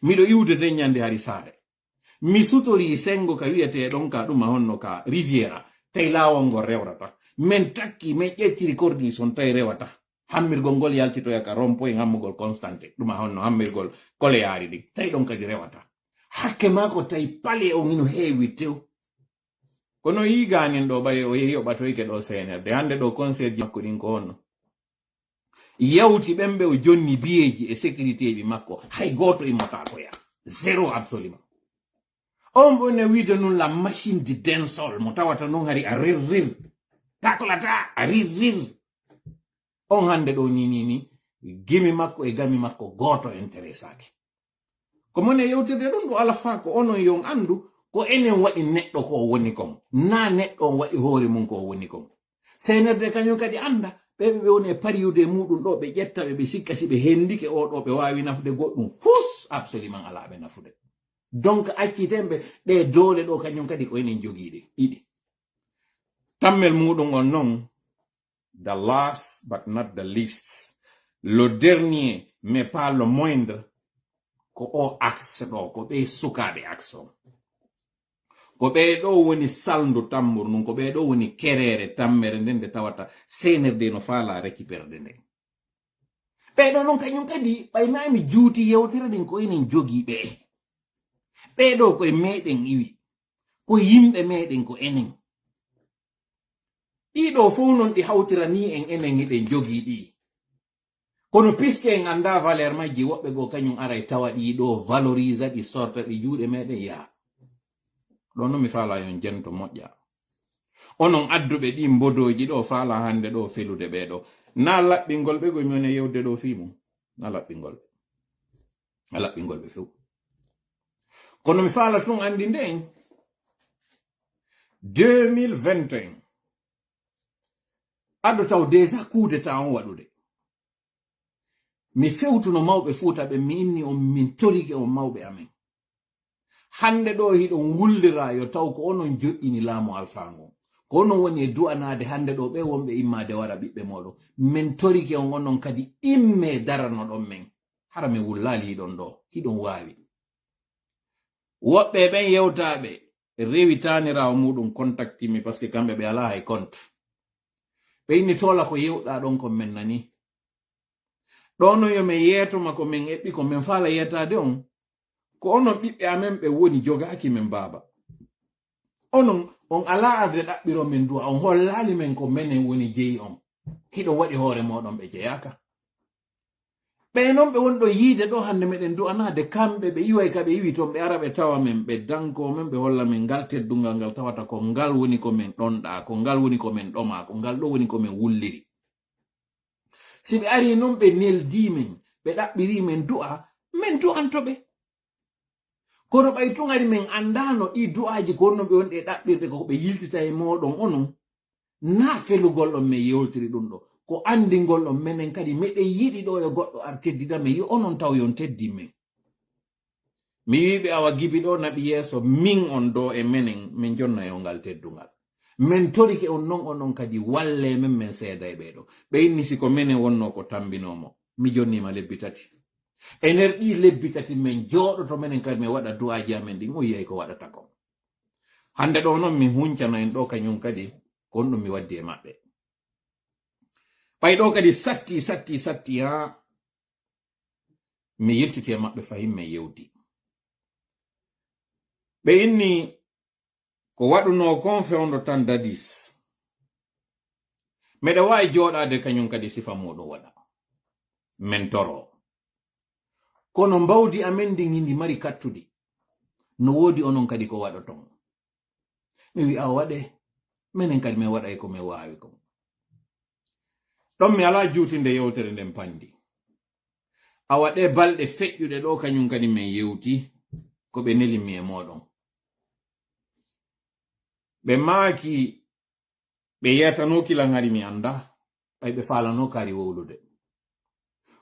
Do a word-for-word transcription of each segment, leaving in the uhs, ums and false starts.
Miɗo iwde den ñande hari saare. Mi sutorii senngo ka wi'etee ɗon ka ɗuma honno ka Riviera, tawi laawol ngol rewrata. Men takki, men ƴettiri korniis on, tawi rewata. Hammirgol ngol yaltitoya ka rompoy hammugol Constante, ɗuma honno hammirgol koleyaari ɗin, tawi ɗon kadi rewata. Hakke maa ko tawi pale on hino heewi tew. Kono yiigaanen ɗo ɓay o yehi o ɓatoyke ɗo C N R D. Hannde ɗo conseil ji makko ɗin ko honno? Yawti ɓen ɓe o jonni biyeeji e sécurité ji makko, hay gooto immotaako ya. Zéro absolument. On ɓe ne wiide nun la machine du dancehall, mo tawata nun hari a rir rir. Taklata a rir rir. On hannde ɗo ni, ni, ni, gimi makko e gami makko gooto interesaaki. Ko mon e yewtirde ɗum, ɗum ala faa ko onon yon anndu, ko enen waɗi neɗɗo ko o woni kon. Naa neɗɗo on waɗi hoore mum ko o woni kon. C N R D kañum kadi annda, ɓe ɓe woni e pariyude e muɗum ɗo, ɓe ƴetta ɓe, ɓe sikka si ɓe hendike o ɗo, ɓe waawi nafude goɗɗum. Fus, absolument alaa ɓe nafude. Donc, acciten ɓe, ɗe doole ɗo kañum kadi ko enen jogii ɗe, ɗiɗi. Tammel muɗum on non, the last but not the least, le dernier, mais pas le moindre, ko o axe ɗo, ko ɓe sukaaɓe axe on. Ko ɓe ɗo woni salndu tambur ndun, ko ɓe ɗo woni kereere tammere nden nde tawata C N R D no faala récupérde nden. Ɓe ɗo non kañum kadi, ɓay naa mi juuti yewtere nden ko enen jogii ɓe. Ɓe ɗo ko e meɗen iwi, ko yimɓe meɗen ko enen. Ɗiɗo fof non ɗi hawtiranii en, enen hiɗen jogii ɗi. Kono puisque en anndaa valeur majji, woɓɓe goo kañum ara e tawa ɗi ɗo, valoriser ɗi, sorta ɗi juuɗe meɗen, yaha. Ɗo non mi faalaa yon jento moƴƴa. Onon adduɓe ɗi mbodooji ɗo, faalaa hannde ɗo felude ɓe ɗo. Naa laɓɓingol ɓe goo mi woni e yewde ɗo fii mum. Naa laɓɓingol ɓe. Naa laɓɓingol ɓe few. Kono mi faala tun anndi nden, deux mille vingt et un, ado taw déjà coup d'état on waɗude. Mi fewtuno mawɓe Fuuta ɓe, mi inni on, min torike on mawɓe amen. Hannde ɗo hiɗon wullira yo taw ko onon joƴƴini laamu Alfaa ngon. Ko onon woni e du'anaade hannde ɗo ɓe wonɓe immaade wara ɓiɓɓe mooɗon. Min torike on, onon kadi immee daranoɗon men. Hara min wullaali hiɗon ɗo, hiɗon waawi. Woɓɓe ɓen yewtaaɓe rewi taaniraawo muɗum contacti mi, parce que kamɓe ɓe alaa hay compte. Ɓe inni toola ko yewɗaa ɗon ko men nani. Ɗo non yo men yeeto ma ko men eɓɓi ko men faala yeetaade on. Ko onon ɓiɓɓe amen ɓe woni jogaaki men baaba. Onon, on alaa arde ɗaɓɓiro men du'a, on hollaali men ko menen woni jeyi on. Hiɗo waɗi hoore mooɗon ɓe jeyaaka. Ɓe non ɓe woni ɗo yiide ɗo hannde meɗen du'anaade kamɓe ɓe iway ka ɓe iwi ton ɓe ara ɓe tawa men ɓe danko men ɓe holla men ngal teddungal ngal tawata ko ngal woni ko men ɗonɗaa, ko ngal woni ko men ɗomaa, ko ngal ɗo woni ko men wulliri. Si ɓe arii non ɓe neldii men, ɓe ɗaɓɓirii men du'a, men du'anto ɓe. Kono ɓay tun ari men anndaano ɗii du'aaji ko honno ɓe wonɗi e ɗaɓɓirde ko ko ɓe yiltita e mooɗon onon, naa felugol on men yewtiri ɗum ɗo, ko anndingol on menen kadi meɗen yiɗi ɗo yo goɗɗo ar teddida men, yo onon taw yon teddin men. Mi wi'i ɓe, awa Gibi ɗo naɓi yeeso, min on ɗo e menen, min jonna yo ngal teddungal. Men torike on non, onon kadi wallee men, men seeda e ɓee ɗo. Ɓe inni si ko menen wonnoo ko tambinoo mo. Mi jonniima lebbi tati. E nder ɗii lebbi tati men jooɗoto menen kadi men waɗa du'aaji amen ɗin, o yi'ay ko waɗata kon. Hannde ɗo non mi huncana en ɗo kañum kadi, ko honɗum mi waddi e maɓɓe. Ɓay ɗo kadi satti, satti, satti haa mi yiltiti e maɓɓe fahin men yewti. Ɓe inni ko waɗunoo kon fewndo tan dadis. Meɗa waawi jooɗaade kañum kadi sifa muuɗum waɗa. Men toroo. Kono mbawdi amen ndin hindi mari kattudi. No woodi onon kadi ko waɗoton. Mi wi'a waɗee, menen kadi men waɗay ko men waawi kon. Ɗon mi alaa juutinde yewtere nden panndi. Awa ɗee balɗe feƴƴuɗe ɗo kañum kadi men yewti, ko ɓe neli mi e mooɗon. Ɓe maaki ɓe yeetanoo kilan hari mi anndaa, ɓay ɓe faalanoo kaari wowlude.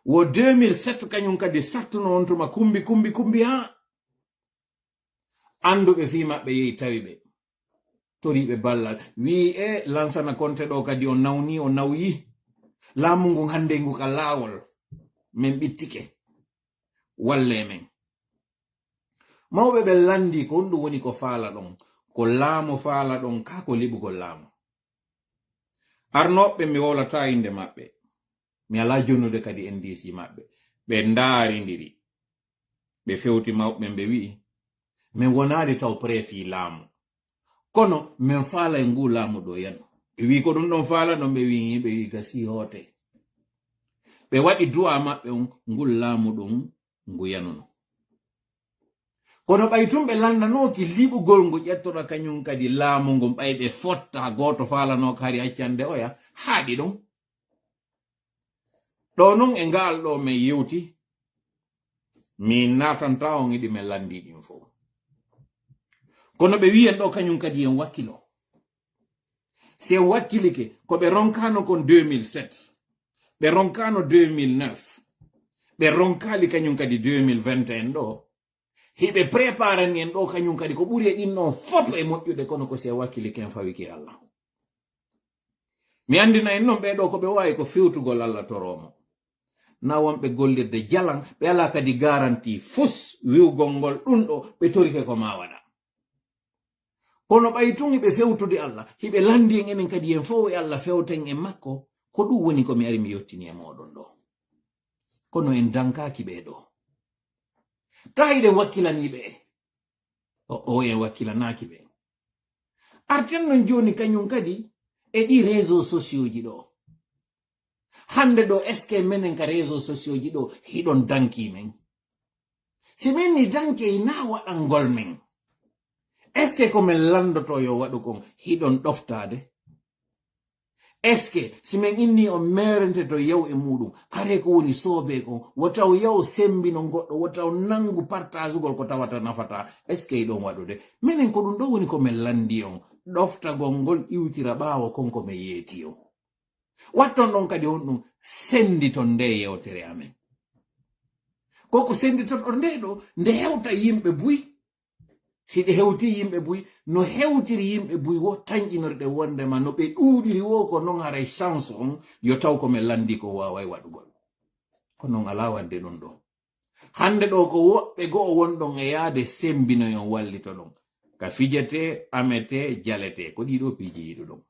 Wo deux mille sept kañum kadi sattuno on tuma kumbi, kumbi, kumbi haa annduɓe fii maɓɓe yehi tawi ɓe. Toriiɓe ballal. Wi'i e Lansana Konte ɗo kadi o nawni, o nawyi. Laamu ngun hannde ngu ka laawol. Men ɓittike. Wallee men. Mawɓe ɓen lanndii ko honɗum woni ko faalaɗon, ko laamu faalaɗon kaa ko liɓugol laamu. Arnooɓe ɓen, mi wowlataa innde maɓɓe, mi alaa jonnude kadi indice maɓɓe. Ɓe ndaarindiri, ɓe fewti mawɓe ɓen, ɓe wi'i, men wonaali taw prêt fii laamu. Kono men faalay nguu laamu ɗoo yanu. Ɓe wi'i ko ɗum ɗon faalaɗon, ɓe wi'i, ɓe wi'i gasii hoote. Ɓe waɗi du'aa maɓɓe on, ngul laamu ɗun ngu yanuno. Kono ɓay tun ɓe lanndanooki liɓugol ngu ƴettoɗa kañun kadi laamu ngun, ɓay ɓe fotta, gooto faalanooka hari accande oya, haaɗi ɗon. Ɗoo non e ngaal ɗoo men yewti, mi naatantaa on e ɗi men lanndii ɗin fow. Kono ɓe wi'i en ɗoo kañun kadi en wakkilo. Si en wakkilike, ko ɓe ronkaano kon deux mille sept, ɓe ronkaano deux mille neuf, ɓe ronkaali kañun kadi deux mille vingt et un ɗoo. Hiɓe préparani en ɗoo kañun kadi ko ɓuri e ɗin ɗon fof e moƴƴude, kono ko si en wakkilike en fawike Alla. Mi anndina en non ɓee ɗoo ko ɓe waawi ko fewtugol Alla toroo mo. Na wonɓe gollirde jalan, ɓe alaa kadi garanti fus wi'ugol ngol ɗun ɗoo ɓe torike ko maa waɗa. Kono ɓay tun hiɓe fewtude Alla, hiɓe lanndii en enen kadi en fow e Alla fewten e makko, ko ɗun woni ko mi ari mi yottini e mooɗon ɗoo. Kono en dankaaki ɓee ɗoo. Kaa hiɗen wakkilanii ɓe? O, o, en wakkilanaaki ɓe. Arten non jooni kañun kadi e ɗii réseaux sociaux ji ɗoo. Hannde ɗoo, est-ce que menen ka réseaux sociaux ji ɗoo hiɗon dankii men? Si men ni dankey naa waɗangol men, est-ce que ko men lanndotoo yo waɗu kon hiɗon ɗoftaade? Est-ce que si men innii on meerente to yaw e muuɗum, haree ko woni soobee kon, wo taw yaw semmbino goɗɗo, wo taw nanngu partageugol ko tawata nafataa? Est-ce que hiɗon waɗude? Menen ko ɗum ɗoo woni ko men lanndii on, ɗoftagol ngol iwtira ɓaawo kon ko men yeetii on. Watton ɗon kadi honɗum? Sennditon ndee yewtere amen. Ko ko sennditorɗon ndee ɗoo, nde hewta yimɓe buy. Si ɗe hewtii yimɓe buy, no hewtiri yimɓe buy wo tanƴinorɗe wonndema no ɓe ɗuuɗiri wo ko non haray chance on yo taw ko men lanndii ko waaway waɗugol. Ko non alaa waɗde ɗum ɗoo. Hannde ɗoo ko woɓɓe go'o wonɗon e yaade semmbinoyon wallitoɗon. Ka fijetee, ametee, jaletee, ko ɗii ɗoo piiji yiɗuɗon.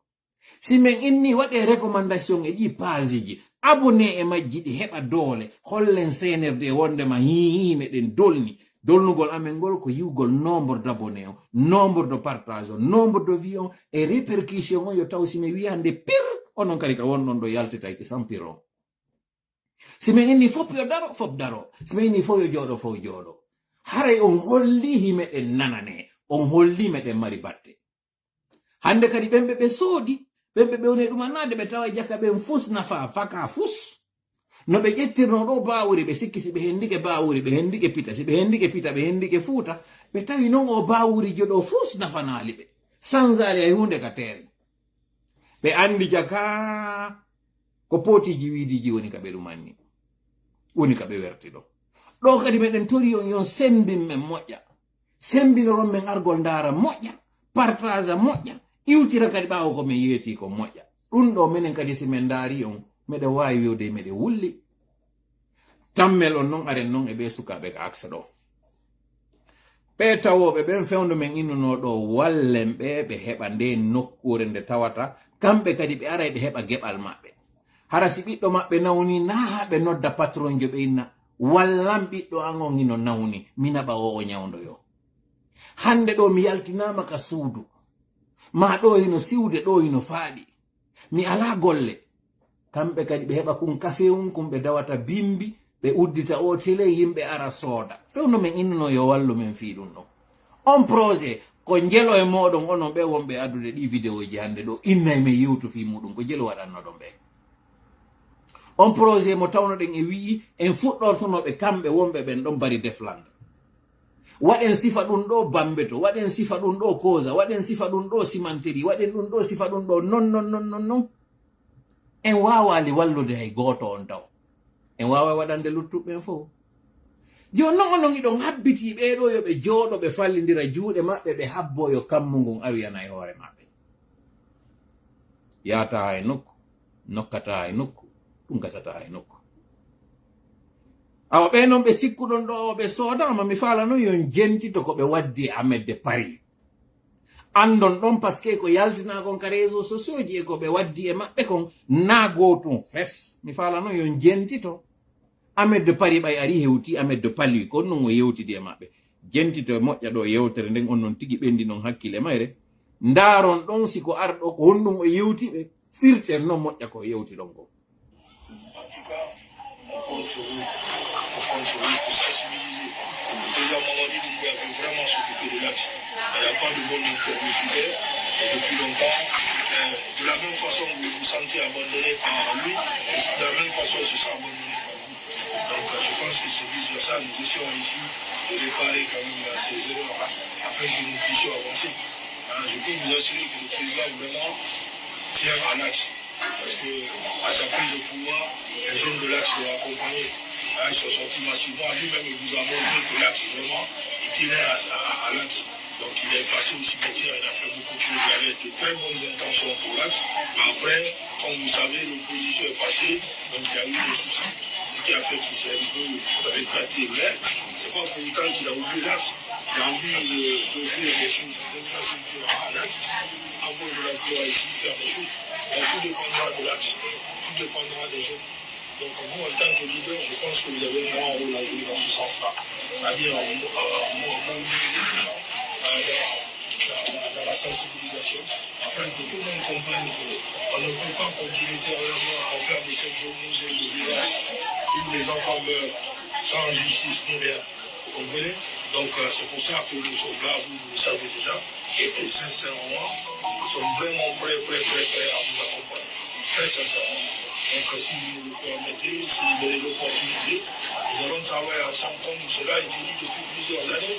Si men innii waɗee recommandation e ɗii paaseji, abonnez e majji ɗi heɓa doole, hollen C N R D wonndema hii, hii, meɗen dolni. Dolnugol amen ngol ko yi'ugol nombre d'abonnés on, nombre de partage on, nombre de vues on, e répercussion on, yo taw si men wi'i hannde pir, onon kadi ka wonɗon ɗoo yaltitayki sans pir on. Si men innii fof yo daro, fof daro. Si men innii fof yo jooɗo, fof jooɗo. Haray on hollii hi meɗen nananee, on hollii meɗen mari batte. Hannde kadi ɓen ɓe ɓe soodi, ɓen ɓe ɓe woni e ɗumanaade, ɓe tawa jaka ɓen fus nafaa, fakaa fus. No ɓe ƴettirnoo ɗoo baawuri, ɓe sikki si ɓe henndike baawuri, ɓe henndike pita, si ɓe henndike pita, ɓe henndike fuuta, ɓe tawi non oo baawurijo ɗoo fus nafanaali ɓe. Sanzaali hay huunde ka teeren. Ɓe anndi jaka ko pootiiji wiidiiji woni ka ɓe ɗumanni, woni ka ɓe werti ɗoo. Ɗoo kadi meɗen tori on, yon semmbin men moƴƴa. Semmbinoron men argol ndaara moƴƴa, partagea moƴƴa, iwtira kadi ɓaawo ko men yeetii ko moƴƴa. Ɗum ɗoo menen kadi si men ndaarii on, meɗen waawi wi'ude meɗen wulli. Tammel on non, aren non e ɓee sukaaɓe ka Aksa ɗoo. Ɓee tawooɓe ɓen fewndo men innunoo ɗoo, wallen ɓe, ɓe heɓa ndee nokkuure nde tawata, kamɓe kadi ɓe aray ɓe heɓa geɓal maɓɓe. Hara si ɓiɗɗo maɓɓe nawni, naa haa ɓe nodda patronjo ɓe inna, "Wallan ɓiɗɗo an on hino nawni, mi naɓa o, o ñawndoyoo." Hannde ɗoo mi yaltinaama ka suudu, maa ɗoo hino siwde, ɗoo hino faaɗi. Mi alaa golle. Kamɓe kadi ɓe heɓa kun kafewun kun ɓe dawata bimbi, ɓe uddita oo tele, yimɓe ara sooda. Fewndo men innuno yo wallu men fii ɗum ɗon. On projet ko njelo e mooɗon onon ɓe wonɓe addude ɗii vidéoji hannde ɗoo, innay men yewtu fii muɗum, ko jelu waɗannoɗon ɓe. On projet mo tawnoɗen e wi'i en fuɗɗortono ɓe kamɓe wonɓe ɓen ɗon bari Defland. Waɗen sifa ɗum ɗoo Bambeto, waɗen sifa ɗum ɗoo Koza, waɗen sifa ɗum ɗoo Simanteri, waɗen ɗum ɗoo sifa ɗum ɗoo non, non, non, non, non. En waawaali wallude hay gooto on taw. En waaway waɗande luttuɓe ɓen fow. Jooni non onon iɗon habbitii ɓee ɗoo yo ɓe jooɗo, ɓe fallindira juuɗe maɓɓe, ɓe habboo yo kammu ngun awiyana e hoore maɓɓe. Yaataa hay nokku, nokkataa hay nokku, ɗum gasataa hay nokku. Awa ɓe noon ɓe sikkuɗon ɗo ɓe soodama, mi faala noon yon jentito ko ɓe waddi e Ahmed de Paris. Anndon ɗon, parce que ko yaltinaa kon ka réseaux sociaux ji e ko ɓe waddi e maɓɓe kon, naa gootum fes. Mi faala noon yon jentito. Ahmed de Paris ɓay ari hewti Ahmed de Paris, ko ɗum o yewtidi e maɓɓe. Jentito e moƴƴa ɗo yewtere nden, on noon tigi ɓendi noon hakkille mayre. Ndaaron ɗon si ko arɗo, ko honɗum o yewti ɓe, firten noon moƴƴa ko o yewti ɗon kon. En tout cas, on compte sur vous. On compte sur vous pour sensibiliser. Le président Mamadi Doumbouya veut vraiment s'occuper de l'axe. Il n'y a pas de bon interlocuteur. Et depuis longtemps, euh, de la même façon que vous vous sentez abandonné par lui, de la même façon, il se sent abandonné par vous. Donc, euh, je pense que c'est vice-versa. Nous essayons ici de réparer quand même, euh, ces erreurs-là, afin que nous puissions avancer. Hein, je peux vous assurer que le président vraiment tient à l'axe. Parce que à sa prise au pouvoir, les jeunes de l'axe l'ont accompagné. Hein, ils sont sortis massivement. Lui-même, il vous a montré que l'axe, vraiment, il tenait à, à, à l'axe. Donc, il est passé au cimetière, il a fait beaucoup de choses. Il avait de très bonnes intentions pour l'axe. Mais après, comme vous savez, l'opposition est passée. Donc, il y a eu des soucis. Ce qui a fait qu'il s'est un peu rétracté. Mais c'est pas pour autant qu'il a oublié l'axe. Il a envie de, d'offrir des choses, des infrastructures à l'axe. Avoir de l'emploi ici, faire des choses. Mais tout dépendra de l'axe. Tout dépendra des jeunes. Donc vous, en tant que leader, je pense que vous avez un grand rôle à jouer dans ce sens-là. C'est-à-dire, euh, euh, mo-, mobiliser les gens, euh, dans, dans, dans la sensibilisation, afin que tout le monde comprenne que on ne peut pas continuer éternellement à faire de cette journée une journée de violence où les enfants meurent sans justice ni rien. Vous comprenez ? Donc, euh, c'est pour ça que nous sommes là, vous, vous le savez déjà. Et, et sincèrement, nous sommes vraiment prêts, prêts, prêts, prêts à vous accompagner. Très sincèrement. Donc, euh, si vous nous le permettez, si vous donnez l'opportunité, nous allons travailler ensemble comme cela a été dit depuis plusieurs années.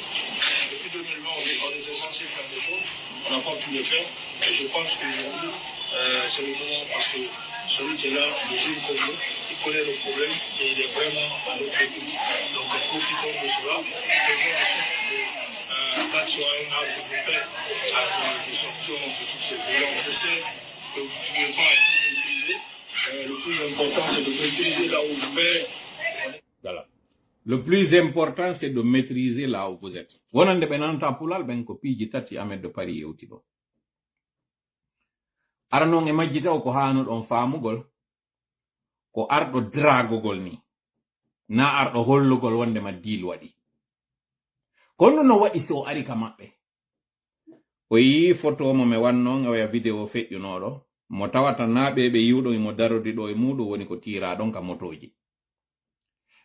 Depuis deux mille vingt, on est, on était censé faire des choses. On n'a pas pu le faire. Et je pense qu'aujourd'hui, euh, c'est le moment parce que celui qui est là, le jeune comme nous, il connaît le problème et il est vraiment à notre écoute. Donc, profitons de cela. Faisons en sorte que, euh, l'axe soit un havre de paix, euh, que nous sortions de toutes ces violences. Je sais que vous ne pouvez pas tout maîtriser. Euh, le plus important, c'est de maîtriser là où vous êtes. Voilà. Le plus important, c'est de maîtriser là où vous êtes. Wonande ɓe nanata pulal ɓen, ko piiji tati Ahmed de Paris yewti ɗo. Ara noon e majji taw ko haanuɗon faamugol, ko arɗo dragogol ni, naa arɗo hollugol wonde ma deal waɗi. Kono no waɗi si o ari ka maɓɓe? O yii foto mo mi wanno, oya video feƴƴunooɗo, mo tawata naa ɓe ɓe yiwɗon imo darodi ɗo e muuɗum woni ko tiiraa ɗon ka motooji.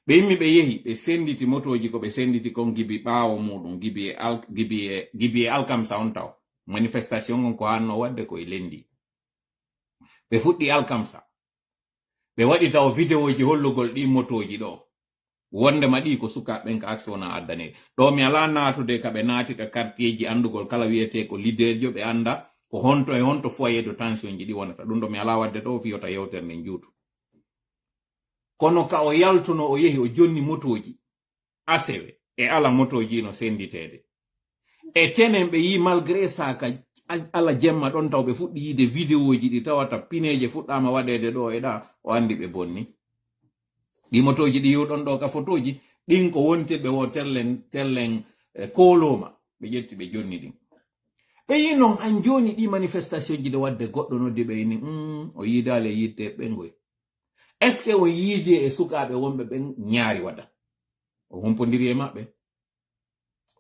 Ɓe immi ɓe yehi, ɓe sennditi motooji ko ɓe sennditi kon gibi ɓaawo muuɗum, gibi e al-, gibi e, gibi e alkamsa on taw. Manifestation on ko hanno waɗde ko e lenndi. Ɓe fuɗɗi alkamsa. Ɓe waɗi taw videoji hollugol ɗi motooji ɗo. Wonde ma ɗi ko sukaaɓe ɓen ka aksi wona addane. Ɗo mi alaa naatude ka ɓe naati ka quartierji anndugol kala wiyetee ko leaderjo ɓe annda ko honto e honto foyer de tensionji ɗi wonata. Ɗum ɗo mi alaa waɗde ɗo fiyota yewtere nden juutu. Kono ka o yaltuno, o yehi, o jonni motooji, asewe, e ala motooji no sennditeede. E tenen ɓe yii, malgré ça, ka a-, ala jemma ɗon taw ɓe fuɗɗi yiide videoji ɗi tawata pineeje fuɗɗaama waɗeede ɗo e ɗa, o anndi ɓe bonni. Ɗi motooji ɗi yiwɗon ɗo ka fotoji, ɗin ko wontirɓe wo terlen, terlen, eh, koolooma, ɓe ƴetti ɓe jonni ɗin. Ɓe yii non an jooni ɗi manifestation ji de waɗde goɗɗo noddi ɓe ini, mm, o yiidaali e yiidde ɓe ngoy. Est-ce que on yiidi e sukaaɓe wonɓe ɓen ñaari wada? O humpondiri e maɓɓe?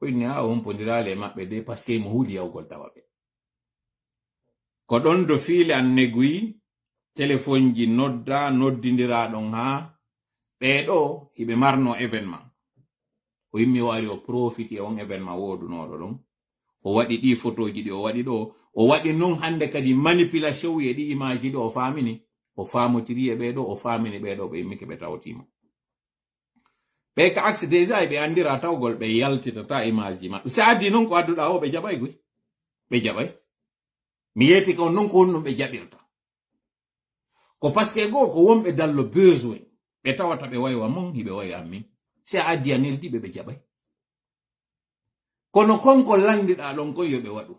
O inni, haa o humpondiraali e maɓɓe de, parce que imo huuli yawgol tawa ɓe. Ko ɗon do fiili an neguyi, telefonji nodda, noddindiraa ɗon haa ɓee ɗo hiɓe marno événement. O immi o ari o profiti e on événement woodunooɗo ɗon. O waɗi ɗi fotoji ɗi o waɗi ɗo. O waɗi non hannde kadi manipulation e ɗi image ɗo o faamini. O faamotiri e ɓee ɗo, o faamini ɓee ɗo, ɓe immike ɓe tawtiima. Ɓe ka aksi déjà e ɓe anndira tawgol ɓe yaltitata image ji maɓɓe. Si addi non ko adduɗa o ɓe jaɓay guy. Ɓe jaɓay. Mi yeeti ko non ko honɗum ɓe jaɓirta. Ko parce que goo ko wonɓe dallo besoin. Ɓe tawata ɓe waywa mon, hiɓe waywa min. Si a addi a neldi ɓe, ɓe jaɓay. Kono kon ko lanndiɗaa ɗon kon yo ɓe waɗu.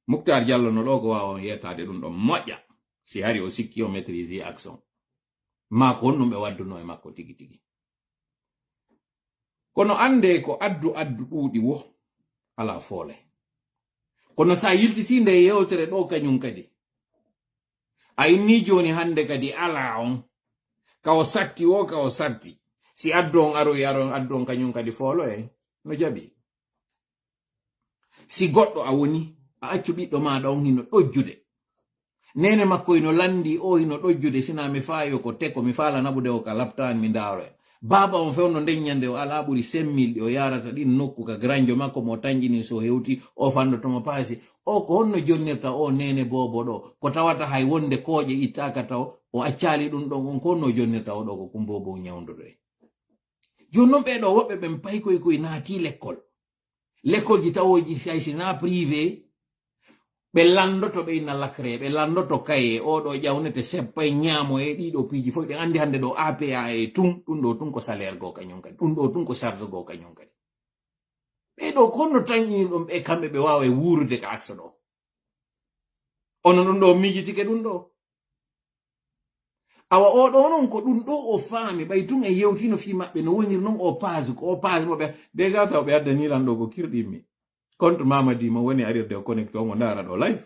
Muktar Jallo no ɗo ko waawa on yettaade ɗum ɗon moƴƴa. Si hari o sikki o maîtrise action. Maa ko honɗum ɓe wadduno e makko tigi tigi. Kono annde ko addu addu ɗuuɗi wo alaa foole. Kono so a yiltitii nde yewtere ɗo kañum kadi, a inni jooni hannde kadi alaa on, ka o satti wo, ka o satti. Si addu on aroyi, aroyi addu on kañum kadi foolo e no jaɓi. Si goɗɗo a woni, a accu ɓiɗɗo maaɗa on hino ɗojjude. Neene makko hino lanndi, o hino ɗojjude, sina mi faayo ko teko, mi faala naɓude o ka laptaan mi ndaaroya. Baaba on fewndo nden ñande o alaa ɓuri cinq mille ɗi o yaarata ɗin nokku ka granjo makko mo tanƴini so hewti o fanndo tomo paasi. O ko honno jonnirta o neene boobo ɗo? Ko tawata hay wonde kooƴe ittaaka taw o accaali ɗum ɗon on, ko honno jonnirta o ɗo ko kum boobo ñawndoto e? Jooni non ɓee ɗo woɓɓe ɓen paykoy koy naati lekkol. Lekkolji tawooji hay si na privé, ɓe lanndoto ɓe inna lacré, ɓe lanndoto kaye, o ɗo ƴawnete seppa e ñaamo e ɗiɗo piiji fof, ɗen anndi hannde ɗo A P A e tun, ɗum ɗo tun ko salaire goo kañum kadi, ɗum ɗo tun ko charge goo kañum kadi. Ɓee ɗo ko honno tanƴini ɗum ɓe kamɓe ɓe waawa e wuurude ka aksa ɗo? Ono ɗum ɗo miijitike ɗum ɗo? Awa o ɗo non ko ɗum ɗo o faami, ɓay tun en yewtino fii maɓɓe no woniri non o page, ko o page mo ɓe, déjà taw ɓe addani lan ɗo ko kirɗimmi. Compte Mamadi mo woni arirde o connecté o mo ndaara ɗo live.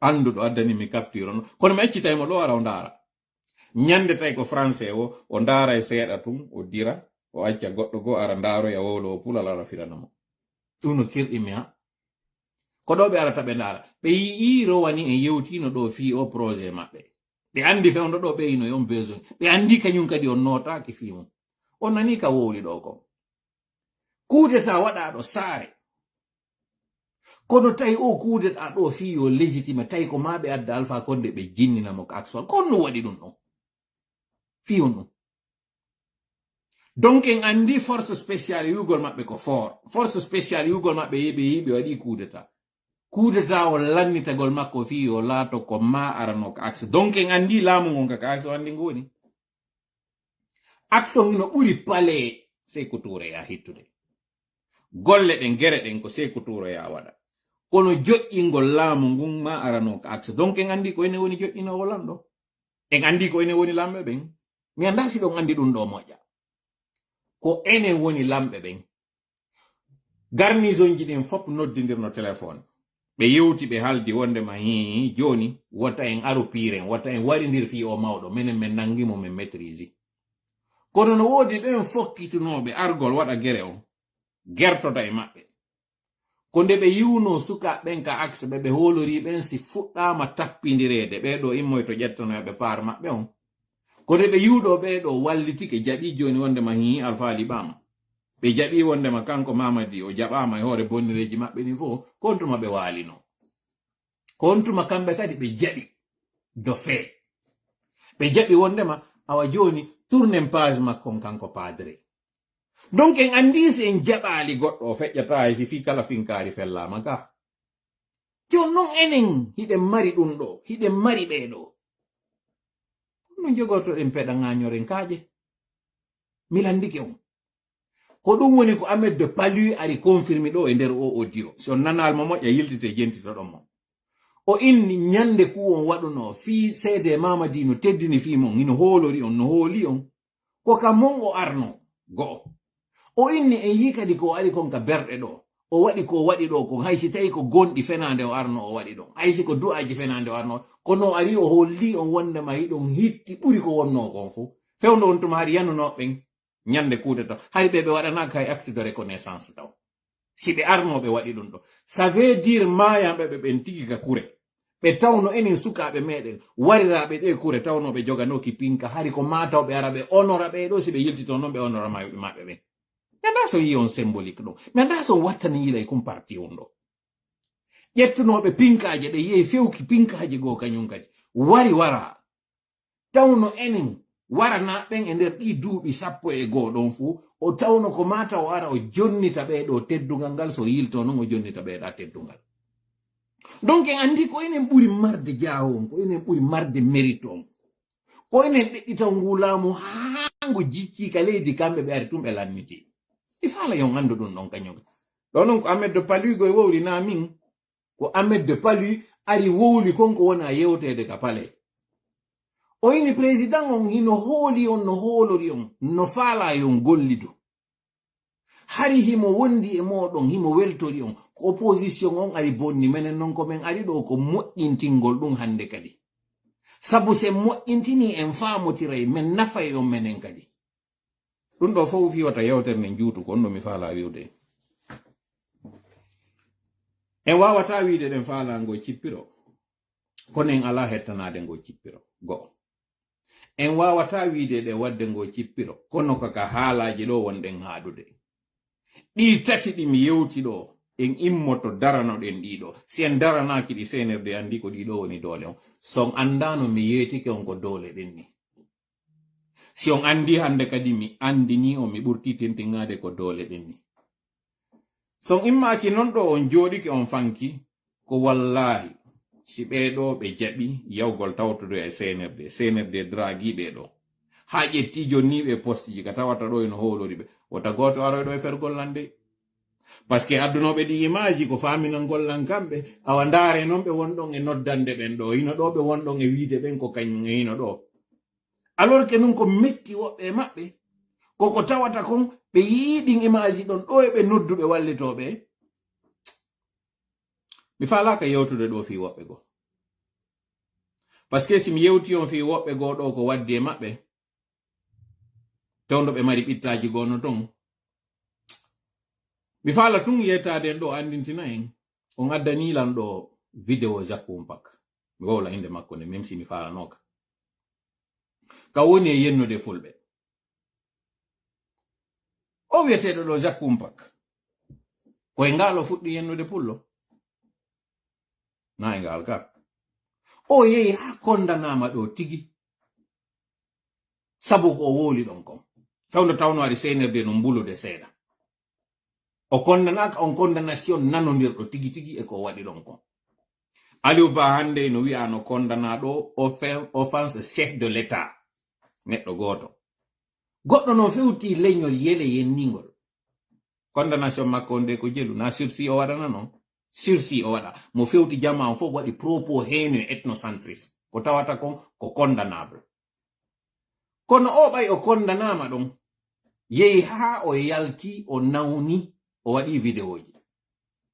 Annduɗo addani mi capture on. Kono mi accitay mo ɗo ara o ndaara. Ñande tawi ko français o, o ndaara e seeɗa tun, o dira, o acca goɗɗo goo ara ndaaroya wowlo o pulal ara firana mo. Ɗum no kirɗimmi ha. Ko ɗo ɓe arata ɓe ndaara. Ɓe yi'ii rowani en yewtiino ɗo fii o projet maɓɓe. Ɓe anndi fewndo ɗo ɓe ino on besoin. Ɓe anndi kañum kadi on nootaaki fii mum. On nanii ka wowli ɗo kon. Kudeta waɗaa ɗo saare. Kono tawi o kudeta ɗo fii yo légitime, tawi ko maa ɓe adda Alpha Condé ɓe jinnina mo ka aksol. Kon no waɗi ɗum ɗon? Fii on ɗum. Donc en anndi force spéciale yugol maɓɓe ko fort. Force spéciale yugol maɓɓe yiɓe yiɓe waɗi kudeta. Kudeta o lannitagol makko fii yo laato ko maa arano ka axe. Donc en anndi laamu ngon ka, ka axe o anndi ngo woni. Axe on hino ɓuri palee Seeku Tuure ya hittude. Golle ɗen, gere ɗen ko Seeku Tuure ya waɗa. Kono joƴƴingol laamu ngun maa arano ka axe. Donc en anndi ko enen woni joƴƴinoowo lanɗo. En anndi ko enen woni lamɓe ɓen. Mi anndaa si ɗon anndi ɗum ɗo moƴƴa. Ko enen woni lamɓe ɓen. Garnisonji ɗin fop noddindirno téléphone. Ɓe yewti, ɓe haldi wondema hii, jooni wota en aru piiren, wota en warindir fii o mawɗo, menen men nangi mo, men maîtrise. Kono no woodi ɓen fokkitunooɓe argol waɗa gere on, gertoda e maɓɓe. Ko nde ɓe yi'unoo sukaaɓe ɓen ka axe ɓe, ɓe hoolorii ɓen si fuɗɗaama tappindireede, ɓee ɗo immoyto ƴettanoya ɓe paar maɓɓe on. Ko nde ɓe yi'uɗo ɓee ɗo wallitike, jaɓii jooni wondema hii, Alfaa liɓaama. Ɓe jaɓii wondema kanko Mamadi o jaɓaama e hoore bonnireeji maɓɓe ɗin fof, ko on tuma ɓe waalinoo. Ko on tuma kamɓe kadi ɓe jaɓi de fait. Ɓe jaɓi wondema awa jooni tournen page makko on kanko padre. Donc en anndi si en jaɓaali goɗɗo o feƴƴataa hay si fii kala finkaari fellaama ka. Jooni non enen hiɗen mari ɗum ɗo, hiɗen mari ɓee ɗo. No jogortoɗen peɗa ŋaañoren kaaƴe? Mi lanndike on. Ko ɗum woni ko Ahmed de Palu ari confirmi ɗo e nder o audio. Si on nanaali mo moƴƴa, yiltite jentitoɗon mo. O inni ñande ku on waɗunoo fii seede Mamadi no teddini fii mon, hino hoolori on, no hooli on. Ko ka mon o arnoo, go'o. O inni en yii kadi ko o ari kon ka berɗe ɗo. O waɗi ko o waɗi ɗo kon, hay si tawi ko gonɗi fenaande o arnoo o waɗi ɗon. Hay si ko du'aaji fenaande o arnoo. Kono o ari o holli on wondema hiɗon hitti ɓuri ko wonnoo kon fof. Fewndo on tuma hari yanunoo ɓen ñande kudeta. Hari ɓe ɓe waɗanaaka hay acte de reconnaissance taw. Si ɓe arnoo ɓe waɗi ɗum ɗo. Ça veut dire maayanɓe ɓe ɓen tigi ka kure. Ɓe tawno enen sukaaɓe meɗen wariraaɓe ɗe kure tawno ɓe joganooki pinka. Hari ko maa taw ɓe ara ɓe onora ɓe ɗo si ɓe yiltito noon ɓe onora mayɓe maɓɓe ɓen. Mi anndaa so yii on symbolique ɗo. Mi anndaa so wattani yila e kum parti on ɗo. Ƴettunooɓe pinkaaje ɗe yehi fewki pinkaaje goo kañum kadi. Wari waraa. Tawno enen waranaa ɓen e nder ɗii duuɓi sappo e goo ɗon fuu, o tawno ko maa taw o ara o jonnita ɓee ɗoo teddungal ngal, so yiltoo non o jonnita ɓee ɗaa teddungal. Donc en anndi ko enen ɓuri marde jaawo on, ko enen ɓuri marde mérite on. Ko enen ɗeɗɗitaw nguu laamu haa ngu jiccii ka leydi, kamɓe ɓe ari tun ɓe lannitii. Il fallait yo on anndu ɗum ɗon kañum. Ɗoo non ko Ahmed de Palugo e wowli naa min. Ko Ahmed de Palu ari wowli kon ko wona yewteede ka palais. O ini président on hino hooli on, no hoolori on, no faalaa yo on gollidu. Hari himo wondi e mooɗon, himo weltori on. Ko opposition on ari bonni, menen non ko men ari ɗo ko moƴƴintingol ɗum hannde kadi. Sabu sen moƴƴintini, en faamotiray, men nafay on menen kadi. Ɗum ɗo fof fii wata yewtere nden juutu, ko ɗum ɗo mi faalaa wi'ude. En waawataa wi'ude ɗen faalaa ngo cippiro, kono en alaa hettanaade ngo cippiro. Go'o. En waawataa wi'ude ɗe waɗde ngo cippiro, kono ko ka haalaaji ɗo wonɗen haaɗude. Ɗii tati ɗi mi yewti ɗo, en immoto daranoɗen ɗii ɗo. Si en daranaaki ɗi, C N R D anndi ko ɗii ɗo woni doole on. So on anndaano, mi yeetike on ko doole ɗen ni. Si on anndi hannde kadi, mi anndinii on, mi ɓurtii tintinŋaade ko doole ɗen ni. So on immaaki non ɗo, on jooɗike, on fanki, ko wallaahi, si ɓee ɗo ɓe jaɓi yawgol tawtodo e C N R D, C N R D draagi ɓee ɗo. Haa ƴetti jonni ɓe poste ji ka tawata ɗo ino hoolori ɓe. Wota gooto aroy ɗo e fergol lan de. Parce que addunooɓe ɗi image ko faaminangol lan kamɓe, awa ndaare non ɓe wonɗon e noddande ɓen ɗo, hino ɗo ɓe wonɗon e wiide ɓen ko kañum e hino ɗo. Alors que nun ko metti woɓɓe e maɓɓe, koko tawata kon ɓe yi'i ɗin image ɗon ɗo e ɓe nodduɓe wallitooɓe. Mi faalaaka yewtude ɗo fii woɓɓe goo. Parce que si mi yewti on fii woɓɓe goo ɗo ko waddi e maɓɓe, tewndo ɓe mari ɓittaaji goo no ton. Mi faala tun yettaade en ɗo anndintina en, on addanii lan ɗo vidéo Jacques Mpak. Mi wowla innde makko nde, même si mi faalanooka. Ka woni e yennude fulɓe. O wi'eteeɗo ɗo Jacques Mpak, ko e ngaal o fuɗɗi yennude pullo. Na e ngaal ka. O yehi haa kondanaama ɗo tigi. Sabu ko o wowli ɗon kon. Fewndo tawno ari C N R D no mbulude seeɗa. O kondanaaka on condamnation nanondirɗo tigi tigi e ko o waɗi ɗon kon. Aliou Ba hannde no wi'a no kondana ɗo offen-, offense chef de l'État. Neɗɗo gooto. Goɗɗo no fewti leñol yele yenningol. Condamnation makko on de ko jelu, na sursis o waɗana non. Sursis o waɗa. Mo fewti jama on fof waɗi propos haineux, ethnocentriste. Ko tawata kon ko condamnable. Kono o ɓay o kondanaama ɗon. Yehi haa o yalti, o nawni, o waɗi vidéoji.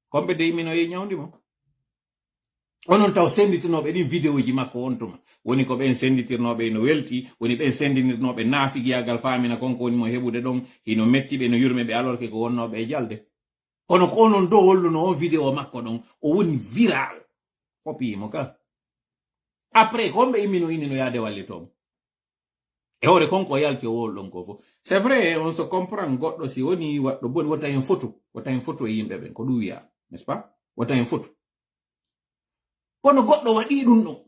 Komɓe de imino yehi ñawndi mo. Onon taw senditinooɓe ɗin vidéoji makko on tuma. Woni ko ɓen senditirnooɓe ino welti, woni ɓen senditirnooɓe naafigiyaagal faamina kon ko woni mo heɓude ɗon, hino metti ɓe, no yurme ɓe, alors que ko wonnooɓe e jalde. Kono ko onon do holluno on vidéo makko ɗon, o woni viral. Fopi mo ka. Après, ko on ɓe immino ini no yaade wallitoo mo. E hoore kon ko yalti o wowlo ɗon ko fof. C'est vrai, on se comprend, goɗɗo si woni waɗɗo boni, wota hen fotu, wota hen fotu e yimɓe ɓen, ko ɗum wiya, n'est-ce pas? Wota hen fotu. Kono goɗɗo waɗi ɗum ɗon.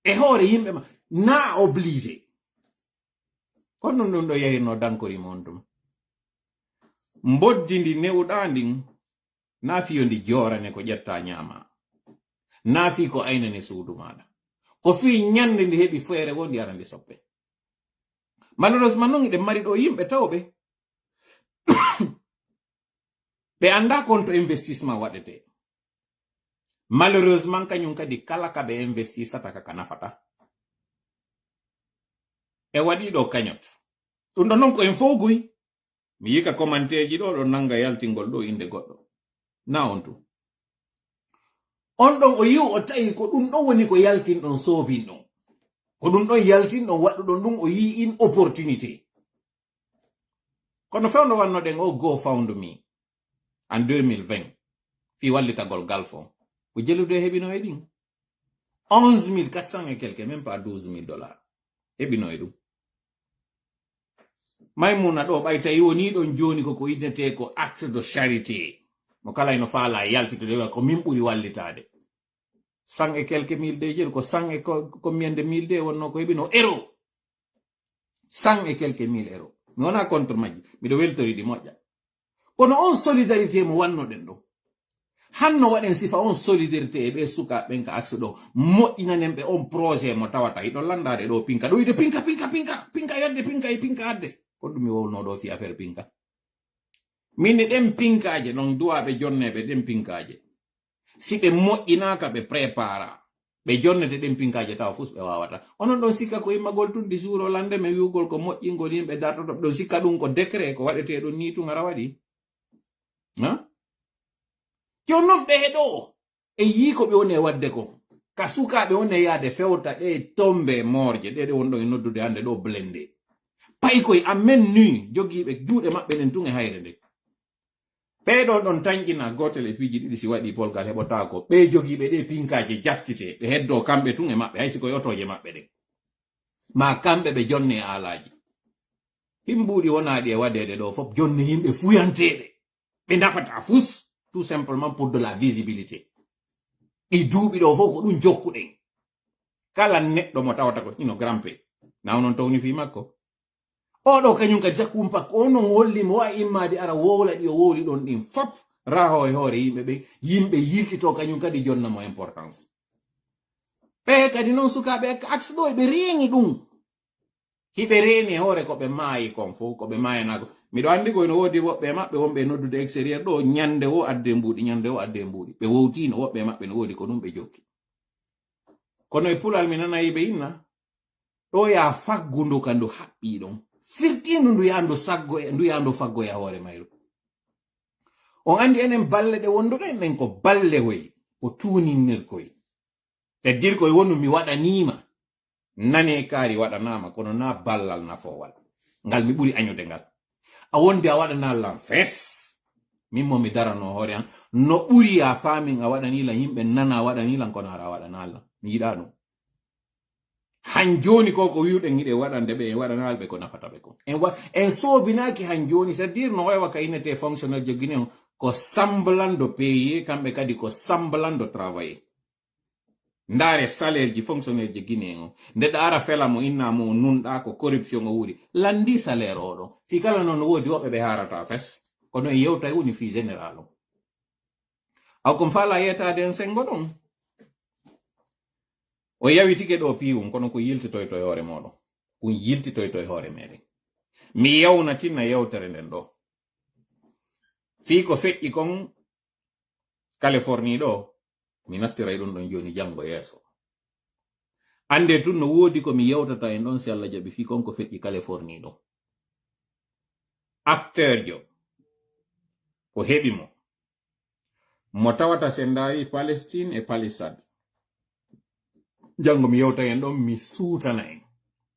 E hoore yimɓe ma, na obligé. Kono ɗum ɗo yahirno dankori mo on tuma. Mboddi ndi newɗaa ndin, na fiyo ndi joorane ko ƴetta ñaama. Na fi ko aynane suudu maaɗa. Ko fi ñande ndi heɓi feere wo ndi ara ndi soppe. Malheureusement non, eɗen mari ɗo yimɓe tawɓe ɓe anndaa kon to investissement waɗetee. Malheureusement, kañum kadi kala ka ɓe investisata ka, ka nafata. E waɗi ɗo kañot. Ɗum ɗo non ko en fof guy. Mi yii ka commentaire ji ɗo, ɗo nanga yaltingol ɗo innde goɗɗo. Na on tun. On ɗon o yi'u o tawi ko ɗum ɗon woni ko yaltin ɗon soobin ɗon. Ko ɗum ɗon yaltin ɗon waɗɗu ɗon ɗum o yii in opportunité. Kono fewndo wannoɗen o GoFundMe en deux mille vingt, fii wallitagol Galfon. Ko jelude heɓino e ɗin. Onze mille quatre cents et quelques, même pas douze mille dollars. Heɓino e ɗum. Maymuna ɗo, ɓay tawi woni ɗon jooni ko, ko innetee ko acte de charité. Mo kala ino faala yaltitude, wi'a ko min ɓuri wallitaade. Cent et quelques mille de jeru, ko cent et co-, combien de mille de wonno ko heɓino euro? Cent et quelques mille euro. Mi wona contre majji. Miɗo weltori ɗi moƴƴa. Kono on solidarité mo wannoɗen ɗo, hanno waɗen sifa on solidarité e ɓe sukaaɓe ɓen ka axe ɗo. Moƴƴinanen ɓe on projet mo tawata hiɗo landaade ɗo pinka. Ɗo wiide pinka, pinka, pinka, pinka yadde, pinka e pinka adde. Ko ɗum mi wowno ɗo fi affaire pinka. Min ni ɗen pinkaaje non duwaaɓe jonneeɓe ɗen pinkaaje. Si ɓe moƴƴinaaka, ɓe prépara. Ɓe jonnete ɗen pinkaaje tawa fus ɓe waawata. Onon ɗon sikka ko immagol tun di suuro lande men wi'ugol ko moƴƴingol yimɓe dartoto, ɗon sikka ɗum ko décret ko waɗetee ɗon nii tun hara waɗi. Ha? Jooni non ɓe ɗo e yii ko ɓe woni e waɗde ko. Ka sukaaɓe woni e yaade fewta ɗe tombe moorje, ɗe ɗe wonɗon e noddude hannde ɗo blende. Payi koye amen ni jogiiɓe juuɗe maɓɓe nen tun e hayre nde. Ɓee ɗon ɗon tanƴina gootel e piiji ɗiɗi si waɗi polgal heɓotaako. Ɓee jogiiɓe ɗe pinkaaje jattite, ɓe heddoo kamɓe tun e maɓɓe, hay si ko e otooje maɓɓe ɗen. Maa kamɓe ɓe jonne e aalaaji. Ɗin mbuuɗi wonaaɗi e waɗeede ɗo fof, jonne yimɓe fuyanteeɓe. Ɓe nafata fus, tout simplement pour de la visibilité. Ɗi duuɓi ɗo fof ko ɗum jokkuɗen. Kala neɗɗo mo tawata ko hino grampe, na onon tawni fii makko. Oɗo kañum kadi sa kumpa, ko onon holli mo wawi immaade ara wowla ɗi o wowli ɗon ɗin fop, raho e hoore yimɓe ɓen, yimɓe yiltito kañum kadi jonna mo importance. Ɓe kadi noon sukaaɓe axe ɗo eɓe reeni ɗum. Hiɓe reeni e hoore ko ɓe maayi kon fof, ko ɓe maayanaa ko. Miɗo anndi ko ino woodi woɓɓe e maɓɓe wonɓe e noddude extérieur ɗo, ñande wo adde mbuuɗi, ñande wo adde mbuuɗi. Ɓe wowtiino, woɓɓe e maɓɓe no woodi ko ɗum ɓe jokki. Kono e pulal mi nanayi ɓe inna, ɗo ya faggu ndu ka ndu haɓɓi ɗon. Firtiindu ndu ya ndu saggo e, ndu ya ndu faggo e hoore mayru. On anndi enen balle ɗe wonduɗen ɗen ko balle hoy, ko tuuninirkoy. C'est-à-dire ko e wonu mi waɗaniima. Nane kaari waɗanaama, kono na ballal nafoowal. Ngal mi ɓuri añude ngal. A wondi a waɗanaa lan fes. Min mo mi darano hoore an. No ɓuri a faamin a waɗanii lan, yimɓe nana a waɗanii lan, kono hara a waɗanaa lan. Mi yiɗaa ɗum. Han jooni ko ko wi'uɗen hiɗen waɗande ɓe, en waɗanaali ɓe ko nafata ɓe kon. En wa-, en soobinaaki han jooni, c'est-à-dire no wayi wa ka innetee fonctionnaire jo Guinée on, ko semblant de payer, kamɓe kadi ko semblant de travailler. Ndaare salaire ji fonctionnaire ji Guinée on. Nde ɗa ara fela mo inna mo nunɗa ko corruption o wuri. Landi salaire o ɗon. Fii kala noon no woodi woɓɓe ɓe haarata fes. Kono en yewtay woni fii général on. Aw kon faala yeetaade en sengo ɗon. O yawitike ɗo piiwum, kono ko yiltitoyto e hoore mooɗon. Kun yiltitoyto e hoore meɗen. Mi yawnatina yewtere nden ɗo. Fii ko feƴƴi kon Californie ɗo, mi nattiray ɗum ɗon jooni janngo yeeso. Annde tun no woodi ko mi yewtata en ɗon si Allah jaɓi fii kon ko feƴƴi Californie ɗo. Acteur jo, ko heɓi mo. Mo tawata sen ndaari Palestine e Palestade. Janngo mi yewta en ɗon, mi suutana en.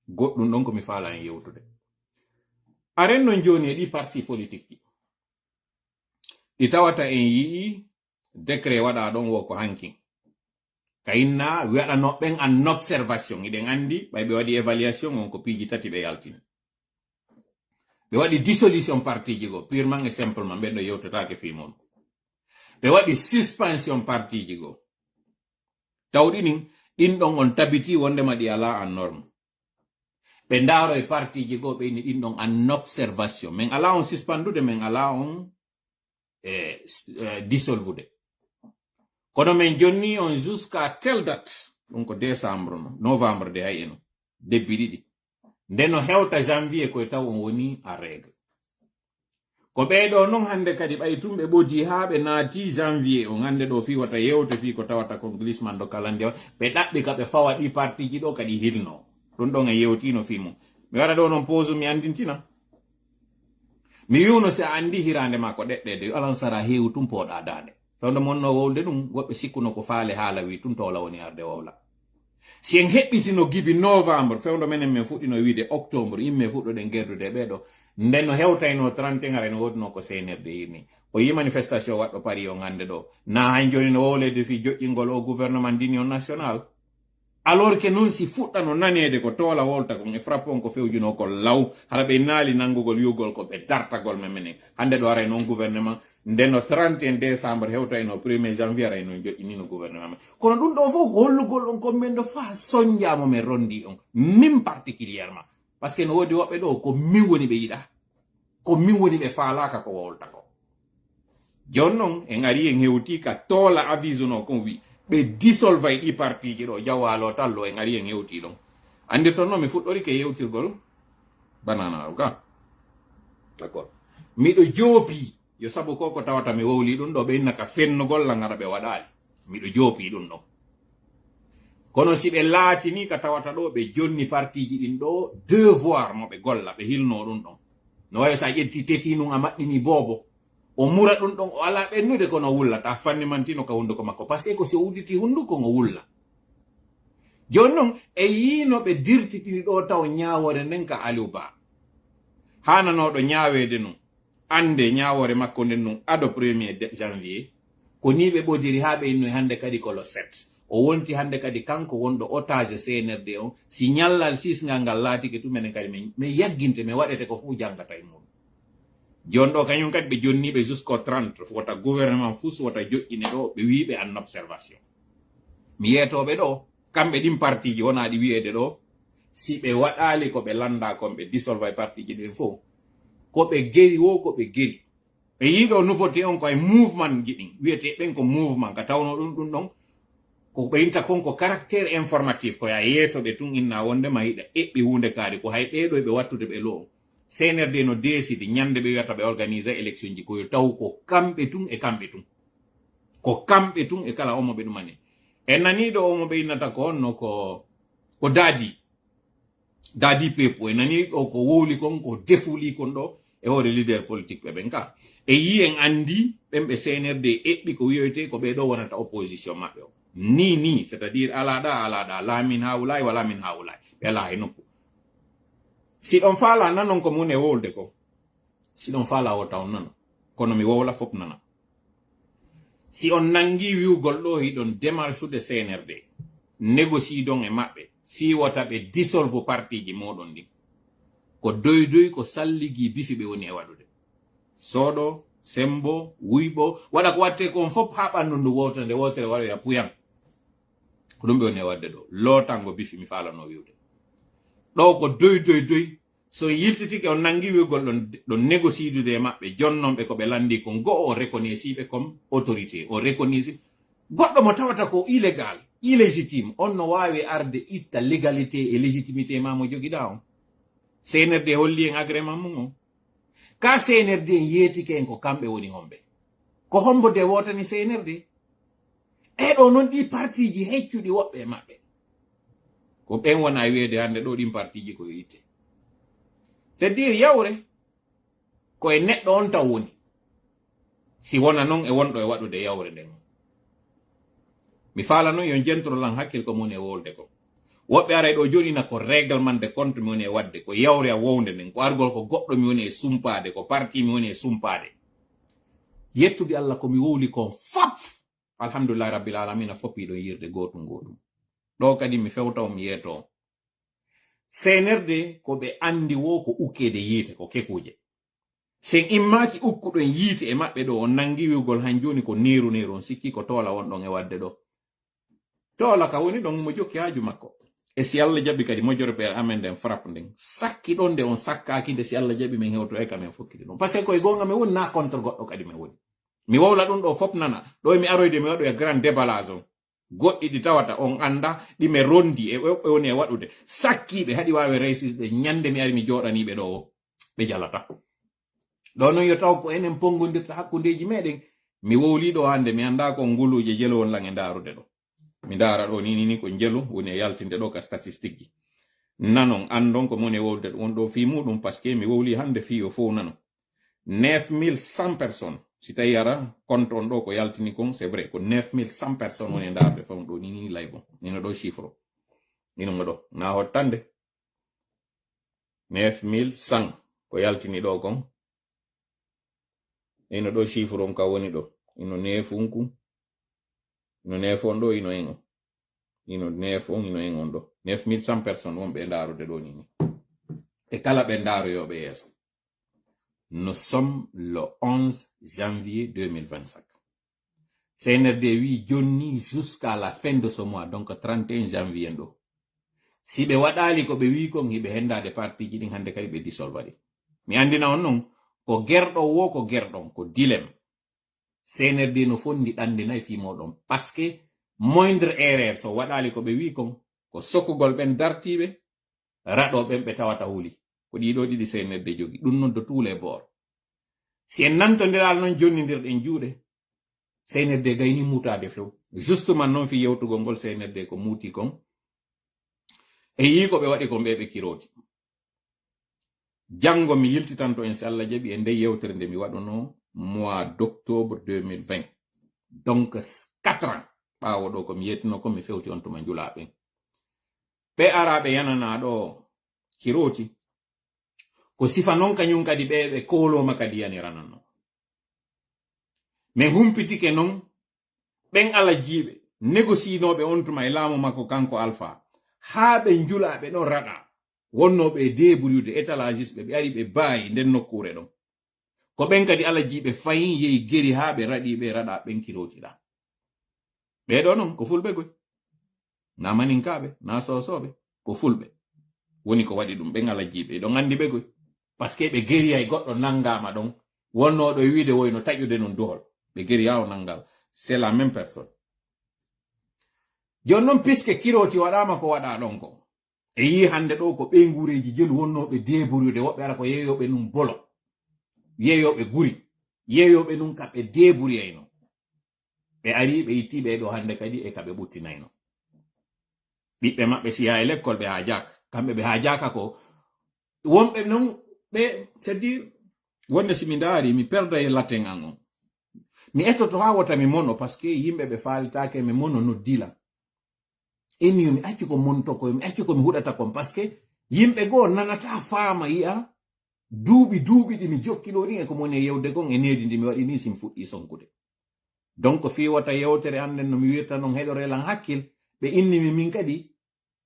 Goɗɗum ɗon ko mi faala en yewtude. Aren non jooni e ɗi parti politique ɗi. Ɗi tawata en yi'i décret waɗa ɗon wo ko hankin. Ka inna waɗano ɓen an observation. Iɗen anndi ɓay ɓe waɗi évaluation on ko piiji tati ɓe yaltini. Ɓe waɗi dissolution partiji go, purement et simplement, ɓen ɗo yewtataake fii mon. Ɓe waɗi suspension partiji go. Tawɗi ɗin, ɗin ɗon on tabiti wondema ɗi alaa en norme. Ɓe ndaaro e partiji go, ɓe inni ɗin ɗon en observation. Men alaa on suspendude, men alaa on, eh, s-, eh, dissolvude. Kono men jonni on jusqu'à telle date, ɗum ko décembre no, novembre de hay eno, debbi ɗiɗi. Nde no hewta janvier koye taw on woni à règle. Ko ɓee ɗo non hannde kadi ɓay tun ɓe ɓodii haa ɓe naati janvier on hannde ɗo fii wata yewte fii ko tawata kon glissement de calendrier. Ɓe ɗaɓɓi ka ɓe fawa ɗi partiji ɗo kadi hilno. Ɗum ɗon en yewtiino fii mum. Mi waɗa ɗo non pause mi anndintina. Mi wi'uno si a anndi hiraande ma ko ɗeɗɗeede, yo alan sara heewu tun pooɗa daande. Fewndo mon no wowlde ɗum, woɓɓe sikkuno ko faale haala wi tun toola woni arde wowla. Si en heɓɓitino gibi novembre, fewndo menen men fuɗɗino wiide octobre, imme fuɗɗoɗen gerdude e ɓee ɗo. Nden no hewtayno trente et un, hara ene woodunoo ko seenirde hirni. O yi manifestation waɗɗo Paris on hannde ɗo. Na han jooni no wowleede fii joƴƴingol o gouvernement d'union nationale. Alors que non si fuɗɗano naneede ko toola wolta kon e frappe on ko fewjunoo ko law, hara ɓe naali nanngugol wi'ugol ko ɓe dartagol men menen. Hannde ɗo aray non gouvernement, nde no trente et un décembre hewta e no premier janvier aray non joƴƴinino gouvernement men. Kono ɗum ɗo fof hollugol on ko men ɗo faa sonjaamo men rondi on, min particulièrement. Parce que no woodi woɓɓe ɗo ko min woni ɓe yiɗa. Ko min woni ɓe faalaaka ko wowlta ko. Jooni non, en ari en hewti ka toola aviso no kon wi, ɓe dissolvay ɗi partiji ɗo, jawaalo tallo, en ari en hewti ɗon. Andirton non mi fuɗɗorike yewtirgol bananaaru ka. D'accord. Miɗo joopi, yo sabu ko ko tawata mi wowli ɗum ɗo, ɓe inna ka fennugol lan hara ɓe waɗaali. Miɗo joopi ɗum ɗon. Kono si ɓe laatini ka tawata ɗo ɓe jonni partiiji ɗin ɗo devoir mo ɓe golla, ɓe hilno ɗum ɗon. No wawi so a ƴetti teti nun a maɗɗini boobo, o mura ɗum ɗon, o ala ɓennude kono o wullata, fanni mantino ka hunduko makko, parce que ko si o udditi hunduko ngo wulla. Jooni non, e yiino ɓe dirtitiri ɗo taw ñaawore nden ka Aliou Ba. Hananoɗo ñaaweede nun, ande ñaawore makko nden nun ado premier de-, janvier, ko ni ɓe ɓodiri haa ɓe innoy hande kadi ko le sept. O wonti hande kadi kanko wonɗo otage C N R D on, si ñallal sisngal ngal laatike tun menen kadi men, men yagginte, men waɗete ko fof janngata e muɗum. Jooni ɗo kañum kadi ɓe jonniiɓe jusqu'au trente, wota gouvernement fus wota joƴƴine ɗo, ɓe wii ɓe en observation. Mi yeetooɓe ɗo, kamɓe ɗin partiiji wonaa ɗi wiyeede ɗo, si ɓe waɗaali ko ɓe lanndaa kon, ɓe dissolva e partiiji ɗin fof, ko ɓe geri wo, ko ɓe geri. Ɓe yii ɗo nouveauté on ko e mouvement ji ɗin, wiyetee ɓen ko mouvement, ka tawno ɗum ɗum ɗon, ko ɓe inta kon ko caractère informatif, ko ya yeetooɓe tun inna wonde ma hiɗa eɓɓi huunde kaari, ko hay ɓee ɗo ɓe wattude ɓe lo. C N R D no décide ñande ɓe wiyata ɓe organiser élection ji, ko yo taw ko kamɓe tun e kamɓe tun. Ko kamɓe tun e kala omo ɓe ɗumani. En nanii ɗo omo ɓe innata ko honno ko, ko Dadi. Dadi Pepu. En nanii ɗo ko wowli kon, ko defuli kon ɗo e hoore leader politique ɓe ɓen ka. E yii en anndi ɓen ɓe C N R D eɓɓi ko wiyoyte ko ɓee ɗo wonata opposition maɓɓe o. Ni, ni, c'est-à-dire ala ɗa, ala ɗa, la min hawulay, wala min hawulay. Ɓe ala hay nokku. Si ɗon faala nanon ko mun e wowlde ko. Si ɗon faala wota on nano. Kono mi wowla fop nana. Si on nangi wi'ugol ɗo hiɗon démarchude C N R D, négocier ɗon e maɓɓe, fii wota ɓe dissolve partiiji mooɗon ɗin. Ko doy doy ko salligi bifi ɓe woni e waɗude. Sooɗo, sembo, wuyɓo, waɗa ko watte kon fop haa ɓanndu ndu wowta nde wootere waɗoya puyan. Ko ɗum ɓe woni e waɗde ɗo. Lootango bifi mi faalano wi'ude. Ɗo ko doy doy doy. So yiltitike on nangi wi'ugol ɗon, ɗon négocier dude e maɓɓe, jonnon ɓe ko ɓe lanndi kon go'o o reconnaissii ɓe comme autorité, o reconnaissii. Goɗɗo mo tawata ko illégal, illégitime, on no waawi arde itta légalité e légitimité ma mo jogiɗaa on. C N R D holli en agrément mum on. Ka C N R D en yeetike en ko kamɓe woni homɓe. Ko hombo de wotani C N R D? E ɗo non ɗi partiiji heccuɗi woɓɓe e maɓɓe. Ko ɓen wona wi'eede hannde ɗo ɗin partiiji ko yo itte. C'est-à-dire yawre ko e neɗɗo on taw woni. Si wona non e wonɗo e waɗude yawre nden. Mi faala non yo jentoro lan hakkil ko moni e wolde ko. Woɓɓe aray ɗo joɗina ko règlement de compte mi woni e waɗde, ko yawre a wowde nden, ko argol ko goɗɗo mi woni e sumpaade, ko parti mi woni e sumpaade. Yettude Allah ko mi wowli kon fop. Alhamdulillahi Rabbil Alamina, foppi ɗon yirde gootum gootum. Ɗo kadi mi fewta on, mi yeeto on. C N R D ko ɓe anndi wo ko ukkeede yiite, ko kekuuje. Sen immaaki ukkuɗon yiite e maɓɓe ɗo, on nangi wi'ugol han jooni ko neeru neeru, on sikki ko toola wonɗon e waɗde ɗo. Toola ka woni ɗon mo jokki haaju makko. E si Allah jaɓi kadi mojoro pere amen nden frappe nden. Sakki ɗon nde on sakkaaki nde si Allah jaɓi men hewto e ka men fokkiti ɗum. Parce que koye goonga men woni na contre goɗɗo kadi men woni. Mi wowla ɗum ɗo fop nana. Ɗo mi aroyde mi waɗoya grand déballage on. Goɗɗi ɗi tawata on annda, ɗi men rondi e, e, e woni e waɗude. Sakkiiɓe haɗi waawi reysisde ñande mi ari mi jooɗaniiɓe ɗo o. Ɓe jalata. Ɗo non yo taw ko enen ponngondirta hakkundeeji meɗen. Mi wowli ɗo hannde, mi annda ko nguluuje jelo won lan e ndaarude ɗo. Mi ndaara ɗo ni, ni, ni ko njelu woni e yaltinde ɗo ka statistique ji. Nanon, anndon ko moni e wowlude ɗum won ɗo fii muɗum, parce que mi wowli hannde fii o fow nano. Neuf mille cent personnes, si tawi ara compte on ɗo ko yaltini kon, c'est vrai, ko neuf mille cent personnes woni e ndaarde fawm ɗo ni, ni live on. Ino ɗo chiffre o. Ino mo ɗo. Na hottande. Neuf mille cent ko yaltini ɗo kon. Ino ɗo chiffre on ka woni ɗo. Ino neefunku. Ino neefon ɗo, ino en on. Ino neefon, ino en on ɗo. Neuf mille cent personnes wonɓe e ndaarude ɗo ni, ni. E kala ɓe ndaaroyooɓe yeeso. Nous sommes le onze janvier deux mille vingt-cinq. C N R D wi jonni jusqu'à la fin de ce mois, donc trente et un janvier ɗo. Si ɓe waɗaali ko ɓe wi kon, hiɓe hendaade partiiji ɗin hannde kadi ɓe dissolva ɗi. Mi anndina on non, ko gerɗo wo, ko gerɗon, ko dilem. C N R D no fondi ɗannde nayi fii mooɗon. Parce que moindre erreur, so waɗaali ko ɓe wi kon, ko sokugol ɓen dartiiɓe, raɗo ɓen ɓe tawata huli. Ko ɗiɗo ɗiɗi C N R D jogi. Ɗum non de tous les bords. Si en nantondiraali non jonnindirɗen juuɗe, C N R D gayni muutaade few. Justement noon fii yewtugol ngol C N R D ko muuti kon. E yii ko ɓe waɗi kon ɓe ɓe kirooti. Janngo mi yiltitanto en si Allah jaɓi e ndee yewtere nde mi waɗunoo mois d'octobre deux mille vingt. Donc quatre ans ɓaawo ɗoo ko mi yettinoo kon mi fewti on tuma njulaa ɓen. Ɓe araaɓe yananaa ɗoo kirooti. Ko sifa noon kañum kadi ɓe ɓe koolooma kadi yaniranannoo. Min humpitike noon ɓen alajiiɓe negosiinooɓe on tuma e laamu makko kanko Alfaa haa ɓe njulaa ɓe ɗon raɗaa. Wonnooɓe e deeburiyude étalagiste ɓe ɓe ari ɓe baayi nden nokkuure ɗon. Ko ɓen kadi alajiiɓe fayin yehi geri haa ɓe raɗii ɓe raɗaa ɓen kirootiɗaa. Ɓee ɗoo noon ko fulɓe goy. Naa maninkaaɓe, naa soosooɓe, ko fulɓe. Woni ko waɗi ɗum, ɓen alajiiɓe, ɗon anndi ɓe goy. Parce que ɓe geriyay goɗɗo nanngaama ɗon, wonnooɗo e wiide woyno taƴude non duhol. Ɓe geriyaa o nanngal. C'est la même personne. Jooni noon, puisque kirooti waɗaama ko waɗaa ɗon ko, e yii hannde ɗoo ko ɓeynguureeji jelu wonnooɓe deeburiyude, woɓɓe ara ko yeeyooɓe nun bolo, yeeyooɓe guri, yeeyooɓe nun ka ɓe deeburiyayno. Ɓe arii, ɓe ittii ɓee ɗoo hannde kadi e ka ɓe ɓuttinayno. Ɓiɓɓe maɓɓe si yahay lekkol ɓe haajaaka. Kamɓe ɓe haajaaka ko wonɓe non ɓe, c'est-à-dire, wonde si mi ndaari, mi perday latin an on. Mi ettoto haa wota mi mono, parce que yimɓe ɓe faalitaake mi mono noddii lan. Emi yo mi accu ko monto ko, mi accu ko mi huɗata kon, parce que yimɓe goo nanata faama yi'a duuɓi, duuɓi ɗi mi jokki ɗoo ɗin e ko moni e yewde kon e needi ndi mi waɗi nii si mi fuɗɗii sonkude. Donc fii wota yewtere an nden no mi wi'irta non heɗoree lan hakkil, ɓe inni mi min kadi,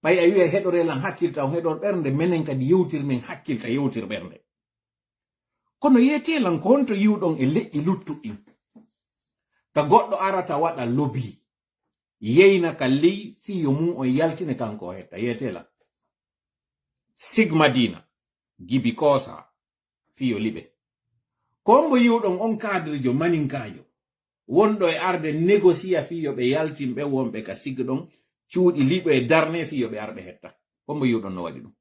ɓay a wi'ay heɗoree lan hakkilta on heɗor ɓernde, menen kadi yewtir men hakkilta yewtir ɓernde. Kono yeetee lan ko honto yi'uɗon e leƴƴi luttuɗi ɗin? Ka goɗɗo arata waɗa lobi, yeyna ka ley fii yo mum on yaltine kanko o hetta. Yeetee lan. Sig Madina, Gibi Koosa, fii yo liɓe. Ko hombo yi'uɗon on cadre jo maninkaajo wonɗo e arde négocier fii yo ɓe yaltin ɓe wonɓe ka Sig ɗon cuuɗi liɓe e darne fii yo ɓe ar ɓe hetta? Ko hombo yi'uɗon no waɗi ɗum?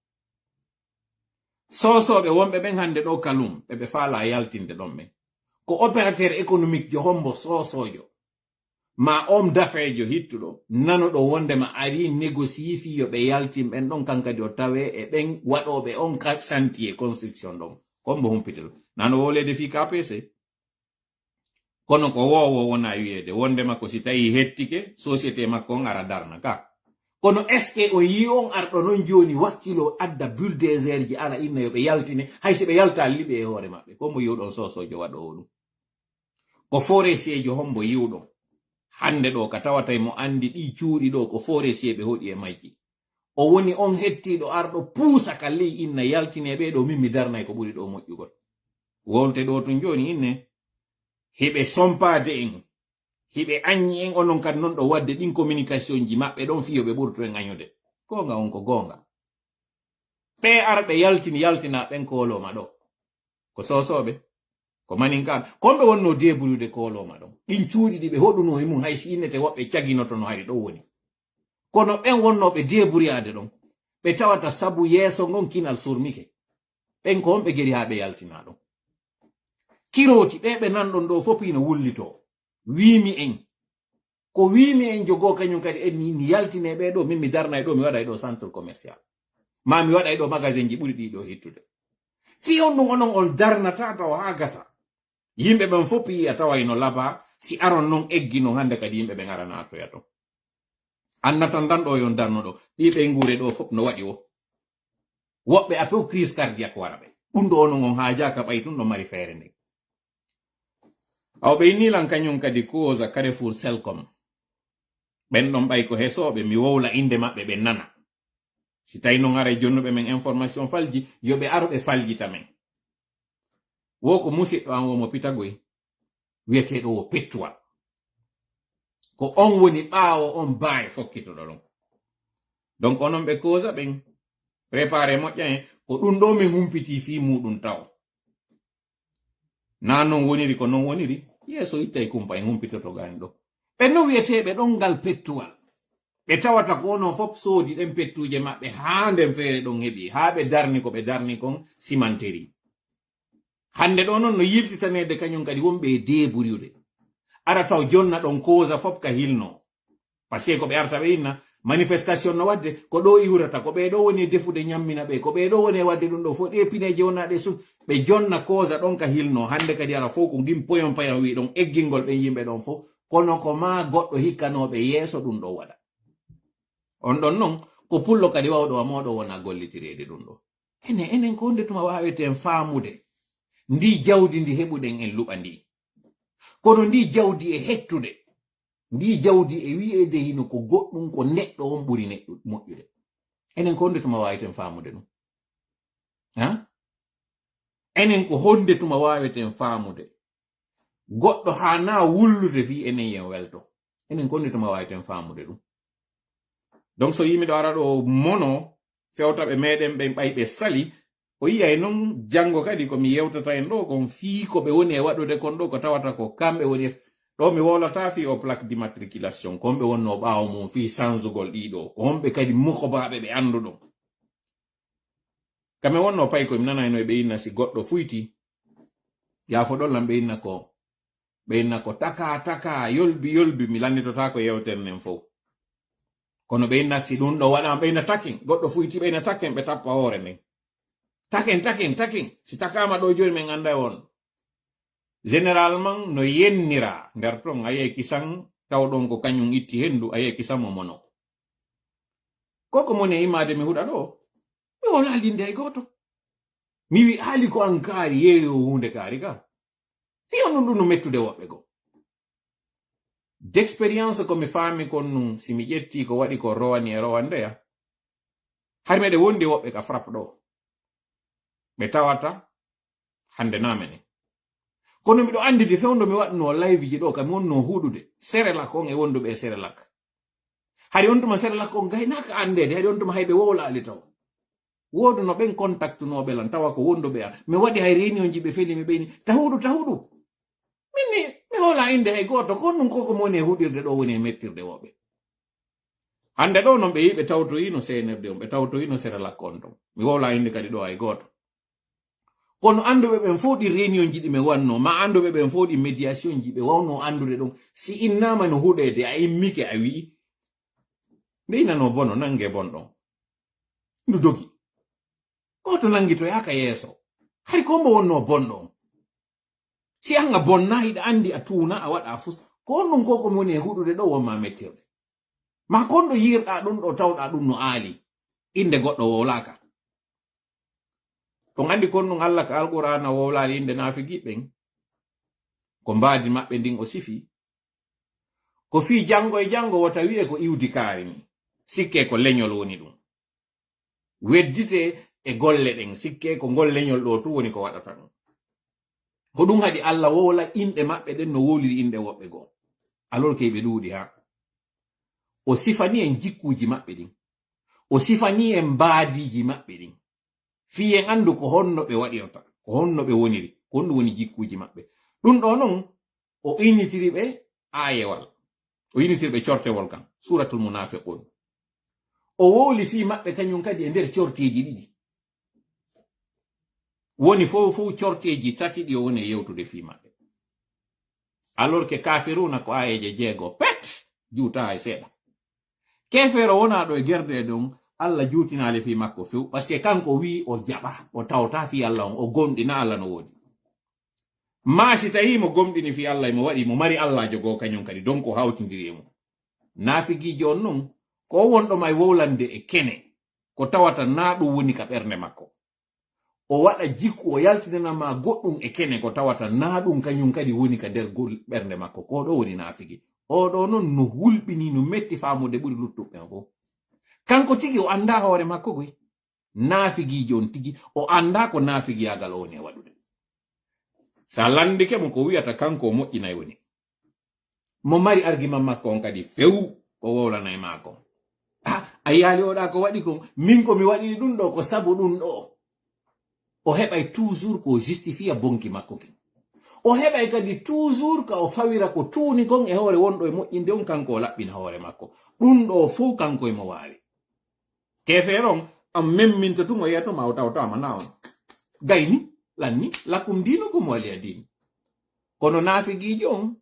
Soosooɓe wonɓe ɓen hannde ɗoo Kalum, ɓe ɓe faalaa yaltinde ɗon ɓen. Ko opérateur économique jo hombo soosoojo, ma homme d'affaires jo hittuɗo, nanuɗo wondema arii négocier fii yo ɓe yaltin ɓen ɗon, kan kadi o tawee e ɓen waɗooɓe on ka chantier construction ɗon? Ko hombo humpitata? Nano wowleede fii K P C. Kono ko woowo wona wi'eede, wondema ko si tawii hettike, société makko on ara darna ka. Kono est-ce que on yi'i on arɗo non jooni wakkilo adda bulldozer ji ara inna yo ɓe yaltine, hay si ɓe yaltaali liɓe e hoore maɓɓe? Ko hombo yi'uɗon soosoojo waɗoowo ɗum? Ko forestier jo hombo yi'uɗon hannde ɗoo ka tawata mo anndi ɗii cuuɗi ɗoo ko forestier ɓe hoɗi e majji? O woni on hettiiɗo arɗo puusa ka ley inna yaltinee ɓee ɗoo, min mi darnay ko ɓuri ɗoo moƴƴugol. Wowlte ɗoo tun jooni inne, hiɓe sompaade en, hiɓe aññi en, onon kadi non ɗo waɗde ɗin communication ji maɓɓe ɗon fii yo ɓe ɓurtu en añude. Goonga on ko goonga. Ɓee arɓe yaltini, yaltinaa ɓen koolooma ɗoo. Ko soosooɓe, ko maninkaaɓe, ko homɓe wonnoo deeburiyude koolooma ɗon. Ɗin cuuɗi ɗi ɓe hoɗunoo e mum, hay si innete woɓɓe caginotono hari ɗon woni. Kono ɓen wonnooɓe deeburiyaade ɗon, ɓe tawata sabu yeeso ngon kinal surmike. Ɓen ko homɓe geri haa ɓe yaltinaa ɗon? Kirooti ɓee ɓe nanɗon ɗoo fof hino wullitoo. Wiimi en. Ko wiimi en jogoo kañum kadi en ni yaltinee ɓee ɗoo, min mi darnay ɗoo, mi waɗay ɗoo centre commercial. Ma mi waɗay ɗoo magasin ji ɓuri ɗii ɗoo hittude. Fii on ɗum onon on darnata taw haa gasa. Yimɓe ɓen fof piyi a taway no labaa, si aron non eggi non hannde kadi yimɓe ɓen arana attoya ton. Annata ndan ɗoo yon darno ɗoo, ɗii ɓe nguure ɗoo fof no waɗi wo. Woɓɓe a pew crise cardiaque wara ɓe. Ɗum ɗo onon on haajaaka ɓay tun no mari feere nden. Aw ɓe inni lan kañum kadi cause Carrefour Selcom. Ɓen ɗon ɓay ko hesooɓe, mi wowla innde maɓɓe ɓe nana. Si tawi non haray jonnuɓe men information falji, yo ɓe aro ɓe faljita men. Wo ko musiɗɗo an wo mo pitagoy, wiyeteeɗo wo pettuwal. Ko on woni ɓaawo on baaye fokkitoɗo ɗon. Donc onon ɓe cause ɓen, préparé moƴƴa en, ko ɗum ɗo min humpitii fii muɗum taw. Naa non woniri ko non woniri, yeeso ittay kumpa en humpitoto gani ɗo. Ɓe no wiyeteeɓe ɗon ngal pettuwal. Ɓe tawata ko onon fof soodi ɗen pettuuje maɓɓe haa nden feere ɗon heɓi, haa ɓe darni ko ɓe darni kon simanteri. Hannde ɗo non no yiltitaneede kañum kadi wonɓe e deeburiyude. Ara taw jonna ɗon koza fop ka hilno. Parce que ko ɓe arta ɓe inna, manifestation no wadde, ko ɗo iwrata, ko ɓe ɗo woni e defude ñammina ɓe, ko ɓe ɗo woni e wadde ɗum ɗo fof, ɗe pineeji wona ɗe su-, ɓe jonna koza ɗon ka hilno, hannde kadi ara fof ko ngim poyon payon wi ɗon eggingol ɓen yimɓe ɗon fof, kono ko ma goɗɗo hikkanooɓe yeeso ɗum ɗo waɗa. On ɗon non, ko pullo kadi wawɗo wa mooɗo wona gollitireede ɗum ɗo. Enen, enen ko honde tuma waaweten faamude ndi jawdi ndi heɓuɗen en luɓa ndi? Kono ndi jawdi e hettude, ndi jawdi e wi'eede hino ko goɗɗum, ko neɗɗo on ɓuri neɗɗo moƴƴude. Enen ko honde tuma waaweten faamude ɗum? Ha? Enen ko honde tuma waaweten faamude? Goɗɗo haana wullude fii enen yen welto. Enen ko honde tuma waaweten faamude ɗum? Donc so yimiɗo ara ɗo mono fewta ɓe meɗen ɓen ɓay ɓe sali, o yiyay non janngo kadi ko mi yewtata en ɗo kon fii ko ɓe woni e waɗude kon ɗo ko tawata ko kamɓe woni e, ɗo mi wowlata fii o plaque d'immatriculation, ko honɓe wonno ɓaawo mum fii sanzugol ɗiɗo, ko honɓe kadi mokobaaɓe ɓe annduɗon. Kame wonno pay ko mi nanayno e ɓe inna si goɗɗo fuyti, yaafo ɗon lan ɓe inna ko, ɓe inna ko taka, taka, yolbi, yolbi, mi lannitotaako yewtere nden fow. Kono ɓe inna si ɗum ɗo waɗaama, ɓe inna takin, goɗɗo fuyti, ɓe inna takin, ɓe tappa hoore nden. Takin, takin, takin, si takaama ɗo jooni men annday won. Généralement no yennira nder ton, a yiyay kisan taw ɗon ko kañum itti henndu, a yiyay kisan mo mono. Ko ko moni e imaade mi huɗa ɗo, mi wowla linde hay gooto. Mi wi haali ko an kaari yeeyo huunde kaari ka. Fii on ɗum ɗum no mettude woɓɓe goo. D'expérience ko mi faami kon nun, si mi ƴetti ko waɗi ko rowani e rowandeya. Hari meɗe wondi woɓɓe ka frappe ɗo. Ɓe tawata hande na menen. Kono miɗo anndi de fewndo mi waɗno live ji ɗo, kam mi wonno huɗude. Serelak on e wonduɓe e Serelak. Hari on tuma Serelak on gaynaaka anndeede, hari on tuma hayɓe wowlaali taw. Wooduno ɓen contactunooɓe lan, tawa ko wonduɓe a. Mi waɗi hay réunion ji ɓe feli mi ɓeyni, tahuɗu, tahuɗu. Min mi, mi wowla innde hay gooto, ko ɗum ko ko mi woni e huɗirde ɗo woni e mettirde woɓɓe. Hande ɗo non ɓe yi ɓe tawtoyino C N R D on, ɓe tawtoyino Serelak on ton. Mi wowla innde kadi ɗo hay gooto. Kono annduɓe ɓen fof ɗi réunion ji ɗi ɓe wanno, ma annduɓe ɓen fof ɗi médiation ji ɓe wawno anndude ɗon, si innama no huɗeede, a immike a wi'i, nde inano bono, nange bon ɗon. Ndu dogi. Gooto nangitoyaaka yeeso. Hari ko mbo wonno bonɗo on? Si an a bonna, hiɗa anndi a tuuna, a waɗa fus. Ko on ɗum ko ko mi woni e huɗude ɗo wonma mettirde. Ma kon ɗo yiirɗa ɗum ɗo, tawɗa ɗum no aali. Innde goɗɗo wowlaaka. On anndi kon ɗum Alla ka Alqur'aana wowlaali innde naafigi ɓen. Ko mbaadi maɓɓe ndin o sifi. Ko fii janngo e janngo wota wi'e ko iwdi kaari ni. Sikke ko leñol woni ɗum. Weddite e golle ɗen. Sikke ko ngol leñol ɗo tun woni ko waɗata ɗum. Ko ɗum haɗi Alla wowla inɗe maɓɓe ɗen no wowliri inɗe woɓɓe goo. Alors que ɓe ɗuuɗi haa. O sifani en jikkuuji maɓɓe ɗin. O sifani en mbaadiiji maɓɓe ɗin. Fii en anndu ko honno ɓe waɗirta, ko honno ɓe woniri, ko honɗum woni jikkuuji maɓɓe. Ɗum ɗo non, o innitiri ɓe aayewal. O innitiri ɓe cortewol kan, Suuratul Munaafiquun. O wowli fii maɓɓe kañum kadi e nder corteeji ɗiɗi. Woni fow fow corteeji tati ɗi o woni e yewtude fii maɓɓe. Alors que kaafiruuna ko aayeeje jeego pet, juutaa e seeɗa. Keefeero wonaa ɗo e gerde e ɗum, Alla juutinaali fii makko few, parce que kanko wi'i o jaɓa, o tawta fii Alla on, o gomɗina Alla no woodi. Maa si tawii mo gomɗini fii Alla, mo waɗi, mo mari Allaajo goo kañum kadi, donc o hawtindiri e mum. Naafigiijo on non, ko o wonɗo ma e wowlande e kene, ko tawata naa ɗum woni ka ɓernde makko. O waɗa jikku, o yaltinana ma goɗɗum e kene ko tawata naa ɗum kañum kadi woni ka nder gol-, ɓernde makko. Ko ɗo woni naafigi. O ɗo non no hulɓini, no metti faamude ɓuri luttuɓe ɓen fof. Kanko tigi o anndaa hoore makko goy. Naafigiijo on tigi, o anndaa ko naafigiyaagal o woni e waɗude. Sa lanndike mo ko wiyata kanko o moƴƴinay woni. Mo mari argument makko on kadi few ko wowlanay maa kon. Ah, a yaali oɗa ko waɗi kon, min ko mi waɗiri ɗum ɗo ko sabu ɗum ɗo. O heɓay toujours ko justifiya bonki makko kin. O heɓay kadi toujours ka o fawira ko tuuni kon e hoore wonɗo e moƴƴinde on, kanko o laɓɓina hoore makko. Ɗum ɗo fow kanko e mo waawi. Keefeero on, an memminta tun o yeeto ma o tawtaama na on. Gayni, lanni, lakum diinukum waliya diin. Kono naafigiijo on,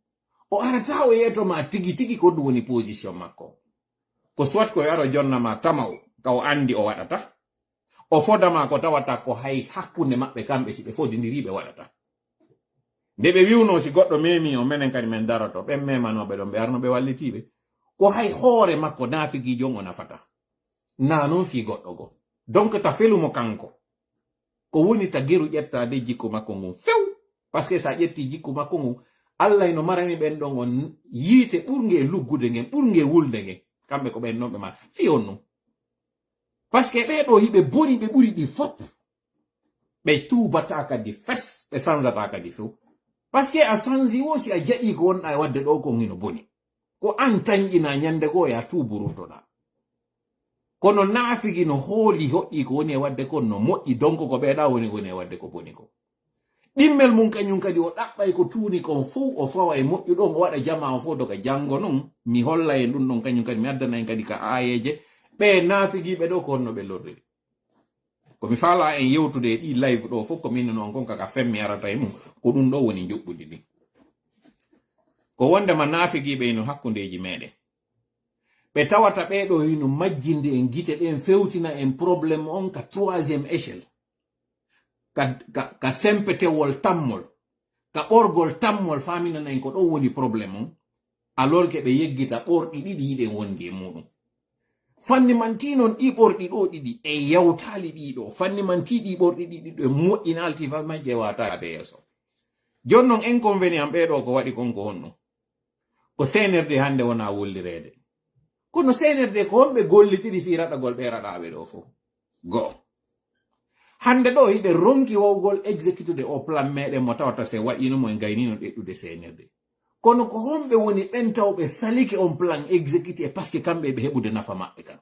O arata o yeeto ma tigi tigi ko ɗum woni position makko. Ko soit ko yo aro jonna ma tamaw ka o andi o waɗata, o foda ma ko tawata ko hay hakkunde maɓɓe kamɓe si ɓe fodindiri ɓe waɗata. Nde ɓe wiwno si goɗɗo memi o menen kadi men daroto, ɓen memanoɓe ɗon ɓe arno ɓe wallitiɓe. Ko hay hoore makko naafigiijo on o nafata. Na non fii goɗɗo go. Donc ta felu mo kanko. Ko woni ta geru ƴettaade jikku makko ngun few. Parce que sa ƴetti jikku makko ngun, Allah ino marani ɓen ɗon on yiite ɓurnge e luggude ngen, ɓurnge wulde ngen. Kamɓe ko ɓen non ɓe ma fii on nun. Parce que ɓee ɗoo hiɓe boni ɓe ɓuri ɗi fop. Ɓe tuubataa kadi fes, ɓe sanzataa kadi few. Parce que a sanzi wo si a jaɓii ko wonɗaa e waɗde ɗoo kon hino boni. Ko an tanƴinaa ñande goo ya tuubu ruttoɗaa. Kono naafigi no hooli hoɗɗii ko woni e waɗde kon no moƴƴi, donc ko ɓeeɗaa woni woni e waɗde ko boni ko. Ɗimmel mum kañum kadi o ɗaɓɓay ko tuuni kon fow o fawa e moƴƴu ɗon o waɗa jamaa o fow doga janngo non mi holla en ɗum ɗon kañum kadi mi addana en kadi ka aayeeje ɓe naafigiiɓe ɗo ko honno ɓe lorriri. Ko mi faalaa en yewtude e ɗii live ɗo fof ko min non kon kaka femmi arata e mum ko ɗum ɗo woni njuɓɓudi ndi. Ko wondema naafigiiɓe ino hakkundeeji meɗen. Ɓe tawata ɓee ɗo hino majjinde en gite ɗen fewtina en problème on ka troisième échelle. Ka, ka, ka sempetewol tammol, ka ɓorgol tammol faaminana en ko ɗon woni problème on. Alors que ɓe yeggita ɓorɗi ɗiɗi hiɗen wondi e muɗum. Fanni man tii non ɗi ɓorɗi ɗo ɗiɗi e yawtaali ɗi ɗo. Fanni man tii ɗi ɓorɗi ɗiɗi ɗo e moƴƴinaali tii faaminaaji e waataade yeeso. Jooni non inconvénient ɓee ɗo ko waɗi kon ko honɗum? Ko C N R D hannde wona wollireede. Kono C N R D ko honɓe gollitiri fii raɗagol ɓee raɗaaɓe ɗo fof? Go'o. Hannde ɗo hiɓe ronki wawgol exécutude o plan meɗen mo tawata se waɗino mo e gaynino ɗeɗɗude C N R D. Kono ko honɓe woni ɓen tawɓe salike on plan exécuté parce que kamɓe ɓe heɓude nafa maɓɓe kan?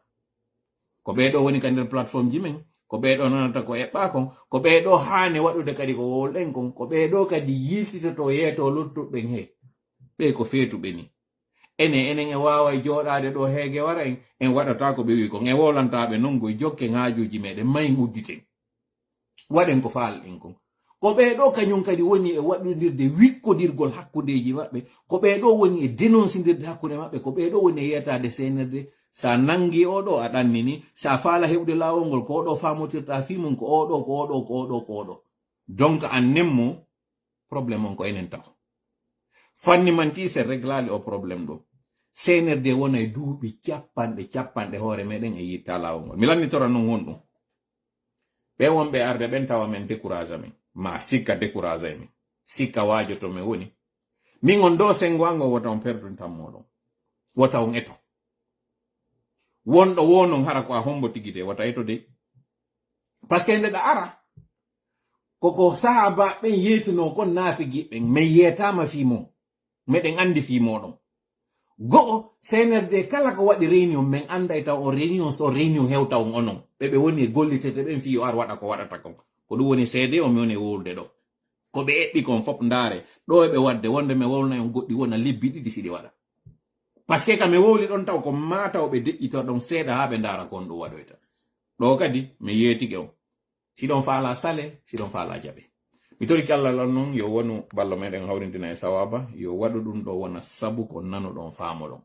Ko ɓee ɗo woni ka nder plateforme ji men, ko ɓee ɗo nanata ko eɓɓaa kon, ko ɓee ɗo haane waɗude kadi ko wowlɗen kon, ko ɓee ɗo kadi yiltitoto yeeto luttuɓe ɓen he. Ɓee ko feetuɓe ni. Enen, enen e waawa jooɗaade ɗo heege wara en, en waɗata ko ɓe wi kon. En wowlantaaɓe non goy jokken haajuuji meɗen, ma en udditen. Waɗen ko faalɗen kon. Ko ɓee ɗo kañum kadi woni e waɗundirde wikkodirgol hakkundeeji maɓɓe. Ko ɓee ɗo woni e denonsindirde hakkunde maɓɓe. Ko ɓee ɗo woni e yeetaade C N R D. Sa nangi oo ɗo a ɗannini. Sa faala heɓude laawol ngol ko oo ɗo faamotirta fii mum ko oo ɗo, ko oo ɗo, ko oo ɗo, ko oo ɗo. Donc an nemmo problème on ko enen taw. Fanni man ti se reglaali o problème ɗo. C N R D wona e duuɓi capanɗe capanɗe hoore meɗen e yitta laawol ngol. Mi lannitora non honɗum. Ɓe wonɓe arde ɓen tawa men décourage men. Ma sikka décourage men. Sikka waajoto men woni. Min on ɗo sengo ango wota on perdun tammoɗon. Wota on eto. Wonɗo wo non hara ko a hombo tigi de wota eto de. Parce que nde ɗa ara, koko sahaaba ɓen yeetuno kon naafigi ɓen, men yeetama fii mo. Meɗen andi fii moɗon. Go'o, C N R D kala ko waɗi réunion, men anday taw on réunion, so réunion hewta on onon. Ɓe ɓe woni e gollitete ɓen fii yo ar waɗa ko waɗata kon. Ko ɗum woni seede on mi woni e wowlude ɗo. Ko ɓe eɓɓi kon fof ndaare. Ɗo e ɓe waɗde wonde men wowlana on goɗɗi wona lebbi ɗiɗi siɗi waɗa. Parce que ka mi wowli ɗon taw ko maa taw ɓe deƴƴito ɗon seeɗa haa ɓe ndaara kon ɗum waɗoyta. Ɗo kadi mi yeetike on. Siɗon faala sale, siɗon faala jaɓe. Mi toriki Allah lan non yo wonu ballo meɗen hawrindina e sawaba, yo waɗu ɗum ɗo wona sabu ko nanuɗon faamoɗon.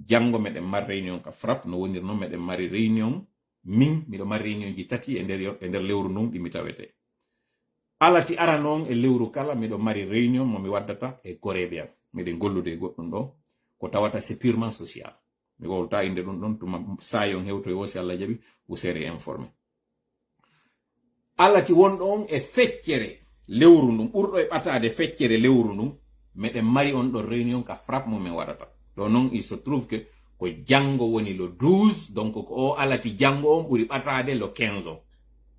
Janngo meɗen mari réunion ka frappe no wonir noon meɗen mari réunion min miɗo mari réunion ji tati e nder e nder lewru ndun ɗi mi tawete. Alati arano on e lewru kala miɗo mari réunion mo mi waddata e goreeɓe am. Miɗen gollude e goɗɗum ɗo ko tawata c'est purement social. Mi wowlata innde ɗum ɗon tuma saayon hewtoy o si Allah jaɓi, vous serez informé. Alati wonɗo on e feccere lewru ndun, ɓurɗo e ɓataade feccere lewru ndun, meɗen mari on ɗon réunion ka frappe mo min waɗata. Ɗo non il se trouve que ko janngo woni le douze, donc ko o alati janngo on ɓuri ɓataade le quinze on.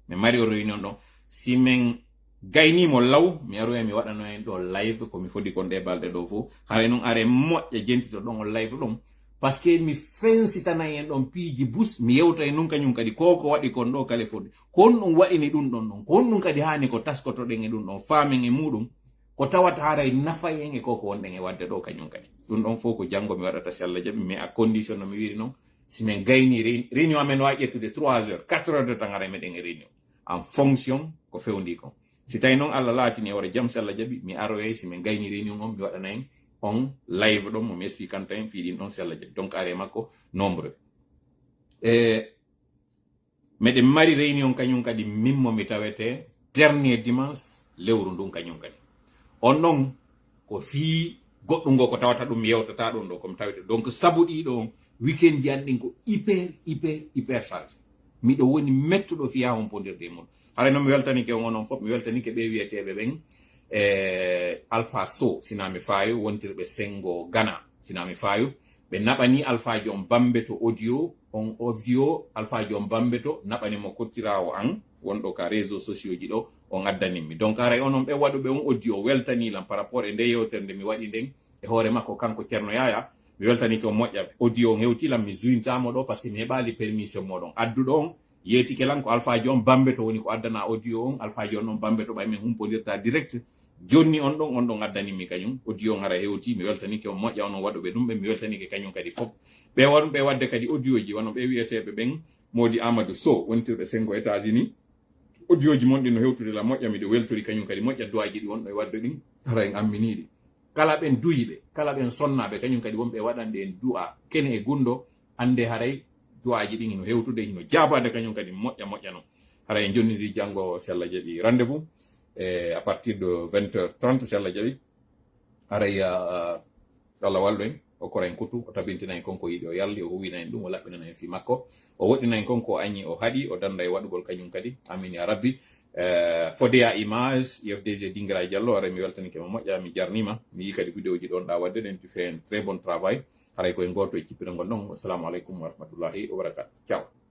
Min mari o réunion ɗon. Si min gaynii mo law, mi aroya mi waɗano en ɗo live ko mi fodi kon ɗe balɗe ɗo fof. Haray non are moƴƴa jentito ɗon on live ɗon. Parce que mi fensitana en ɗon piiji bus, mi yewta e nun kañum kadi ko ko waɗi kon ɗo kale fodi. Ko honɗum waɗini ɗum ɗon ɗon? Ko honɗum kadi haani ko taskotoɗen e ɗum ɗon, faamen e muɗum? Ko tawata haray nafay en e ko ko wonɗen e waɗde ɗo kañum kadi. Ɗum ɗon fof ko janngo mi waɗata si Allah jaɓi, mais à condition no mi wiri non, si min gayni réunion amen wawi ƴettude trois heures, quatre heures de temps haray meɗen e réunion. En fonction ko fewndi kon. Si tawi noon Allah laatini e hoore jam, si Allah jaɓi, mi aroyay, si min gayni réunion on, mi waɗana en on live ɗon mo mi expliquanta en fii ɗin ɗon sella je. Donc are makko nombre. E meɗen mari réunion kañum kadi min mo mi tawete dernier dimanche lewru ndun kañum kadi. On ɗon ko fii goɗɗum ngo ko tawata ɗum mi yewtata ɗum ɗo komi tawete. Donc sabu ɗi ɗon weekend ji an ɗin ko hyper, hyper, hyper chargé. Miɗo woni mettuɗo fiya humpondirde e mum. Haray noon mi weltanike on onon fof, mi weltanike ɓe wiyeteeɓe ɓen e Alpha Sow, sina mi faayo, wontirɓe Sengo Ghana, sina mi faayo. Ɓe naɓani Alpha John Bambe to audio, on audio Alpha John Bambe to naɓani mo kottiraawo an wonɗo ka réseau sociaux ji ɗo, on addanin mi. Donc haray onon ɓe waɗuɓe on audio weltani lan par rapport e nde yewtere nde mi waɗi nden e hoore makko kanko Ceerno Yaya. Mi weltanike on moƴƴa. Audio on hewti lan mi jointa mo ɗo parce que mi heɓali permission moɗon. Adduɗo on yeetike lan ko Alpha John Bambe to woni ko addana audio on. Alpha John on Bambe to ɓay min humpondirta direct. Jonni on ɗon, on ɗon addani mi kañum. Audio on hara hewti, mi weltanike on moƴƴa onon waɗuɓe ɗum ɓe, mi weltanike kañum kadi fof. Ɓe waɗum ɓe wadde kadi audio ji, wano ɓe wiyeteeɓe ɓen Modi Amadou Sow, wontirɓe Sengo États-Unis. Audio ji mon ɗi no hewtude la moƴƴa, miɗo weltori kañum kadi moƴƴa duwaaji ɗi wonɗo e wadde ɗin, hara en amminiiɗi. Kala ɓen duyiɓe, kala ɓen sonnaaɓe, kañum kadi wonɓe e waɗande en du'a, kene e gunndo, annde haray du'aaji ɗin hino hewtude, hino jaabaade kañum kadi moƴƴa moƴƴa non. Haray en jonniri janngo, si Allah jaɓi, rendez-vous, e à partir de vingt heures trente, si Allah jaɓi. Haray, ah, Allah wallu en, o kora en kutu, o tabintina en kon ko yiɗi, o yalli, o huwina en ɗum, o laɓɓinana en fii makko, o woɗɗina en kon ko o añi, o haɗi, o dannda e waɗugol kañum kadi. Amin ya rabbi. Eh, Fodé à image, U F D G Dingira Diallo, haray mi weltanike ma moƴƴa, mi jarnima, mi yii kadi vidéo ji ɗon ɗa wadde ɗen, tu fais un très bon travail. Haray koye gooto e cippirangol ɗon. Assalamu aleykum wa rahmatullahi wa barakatuh. Ciao.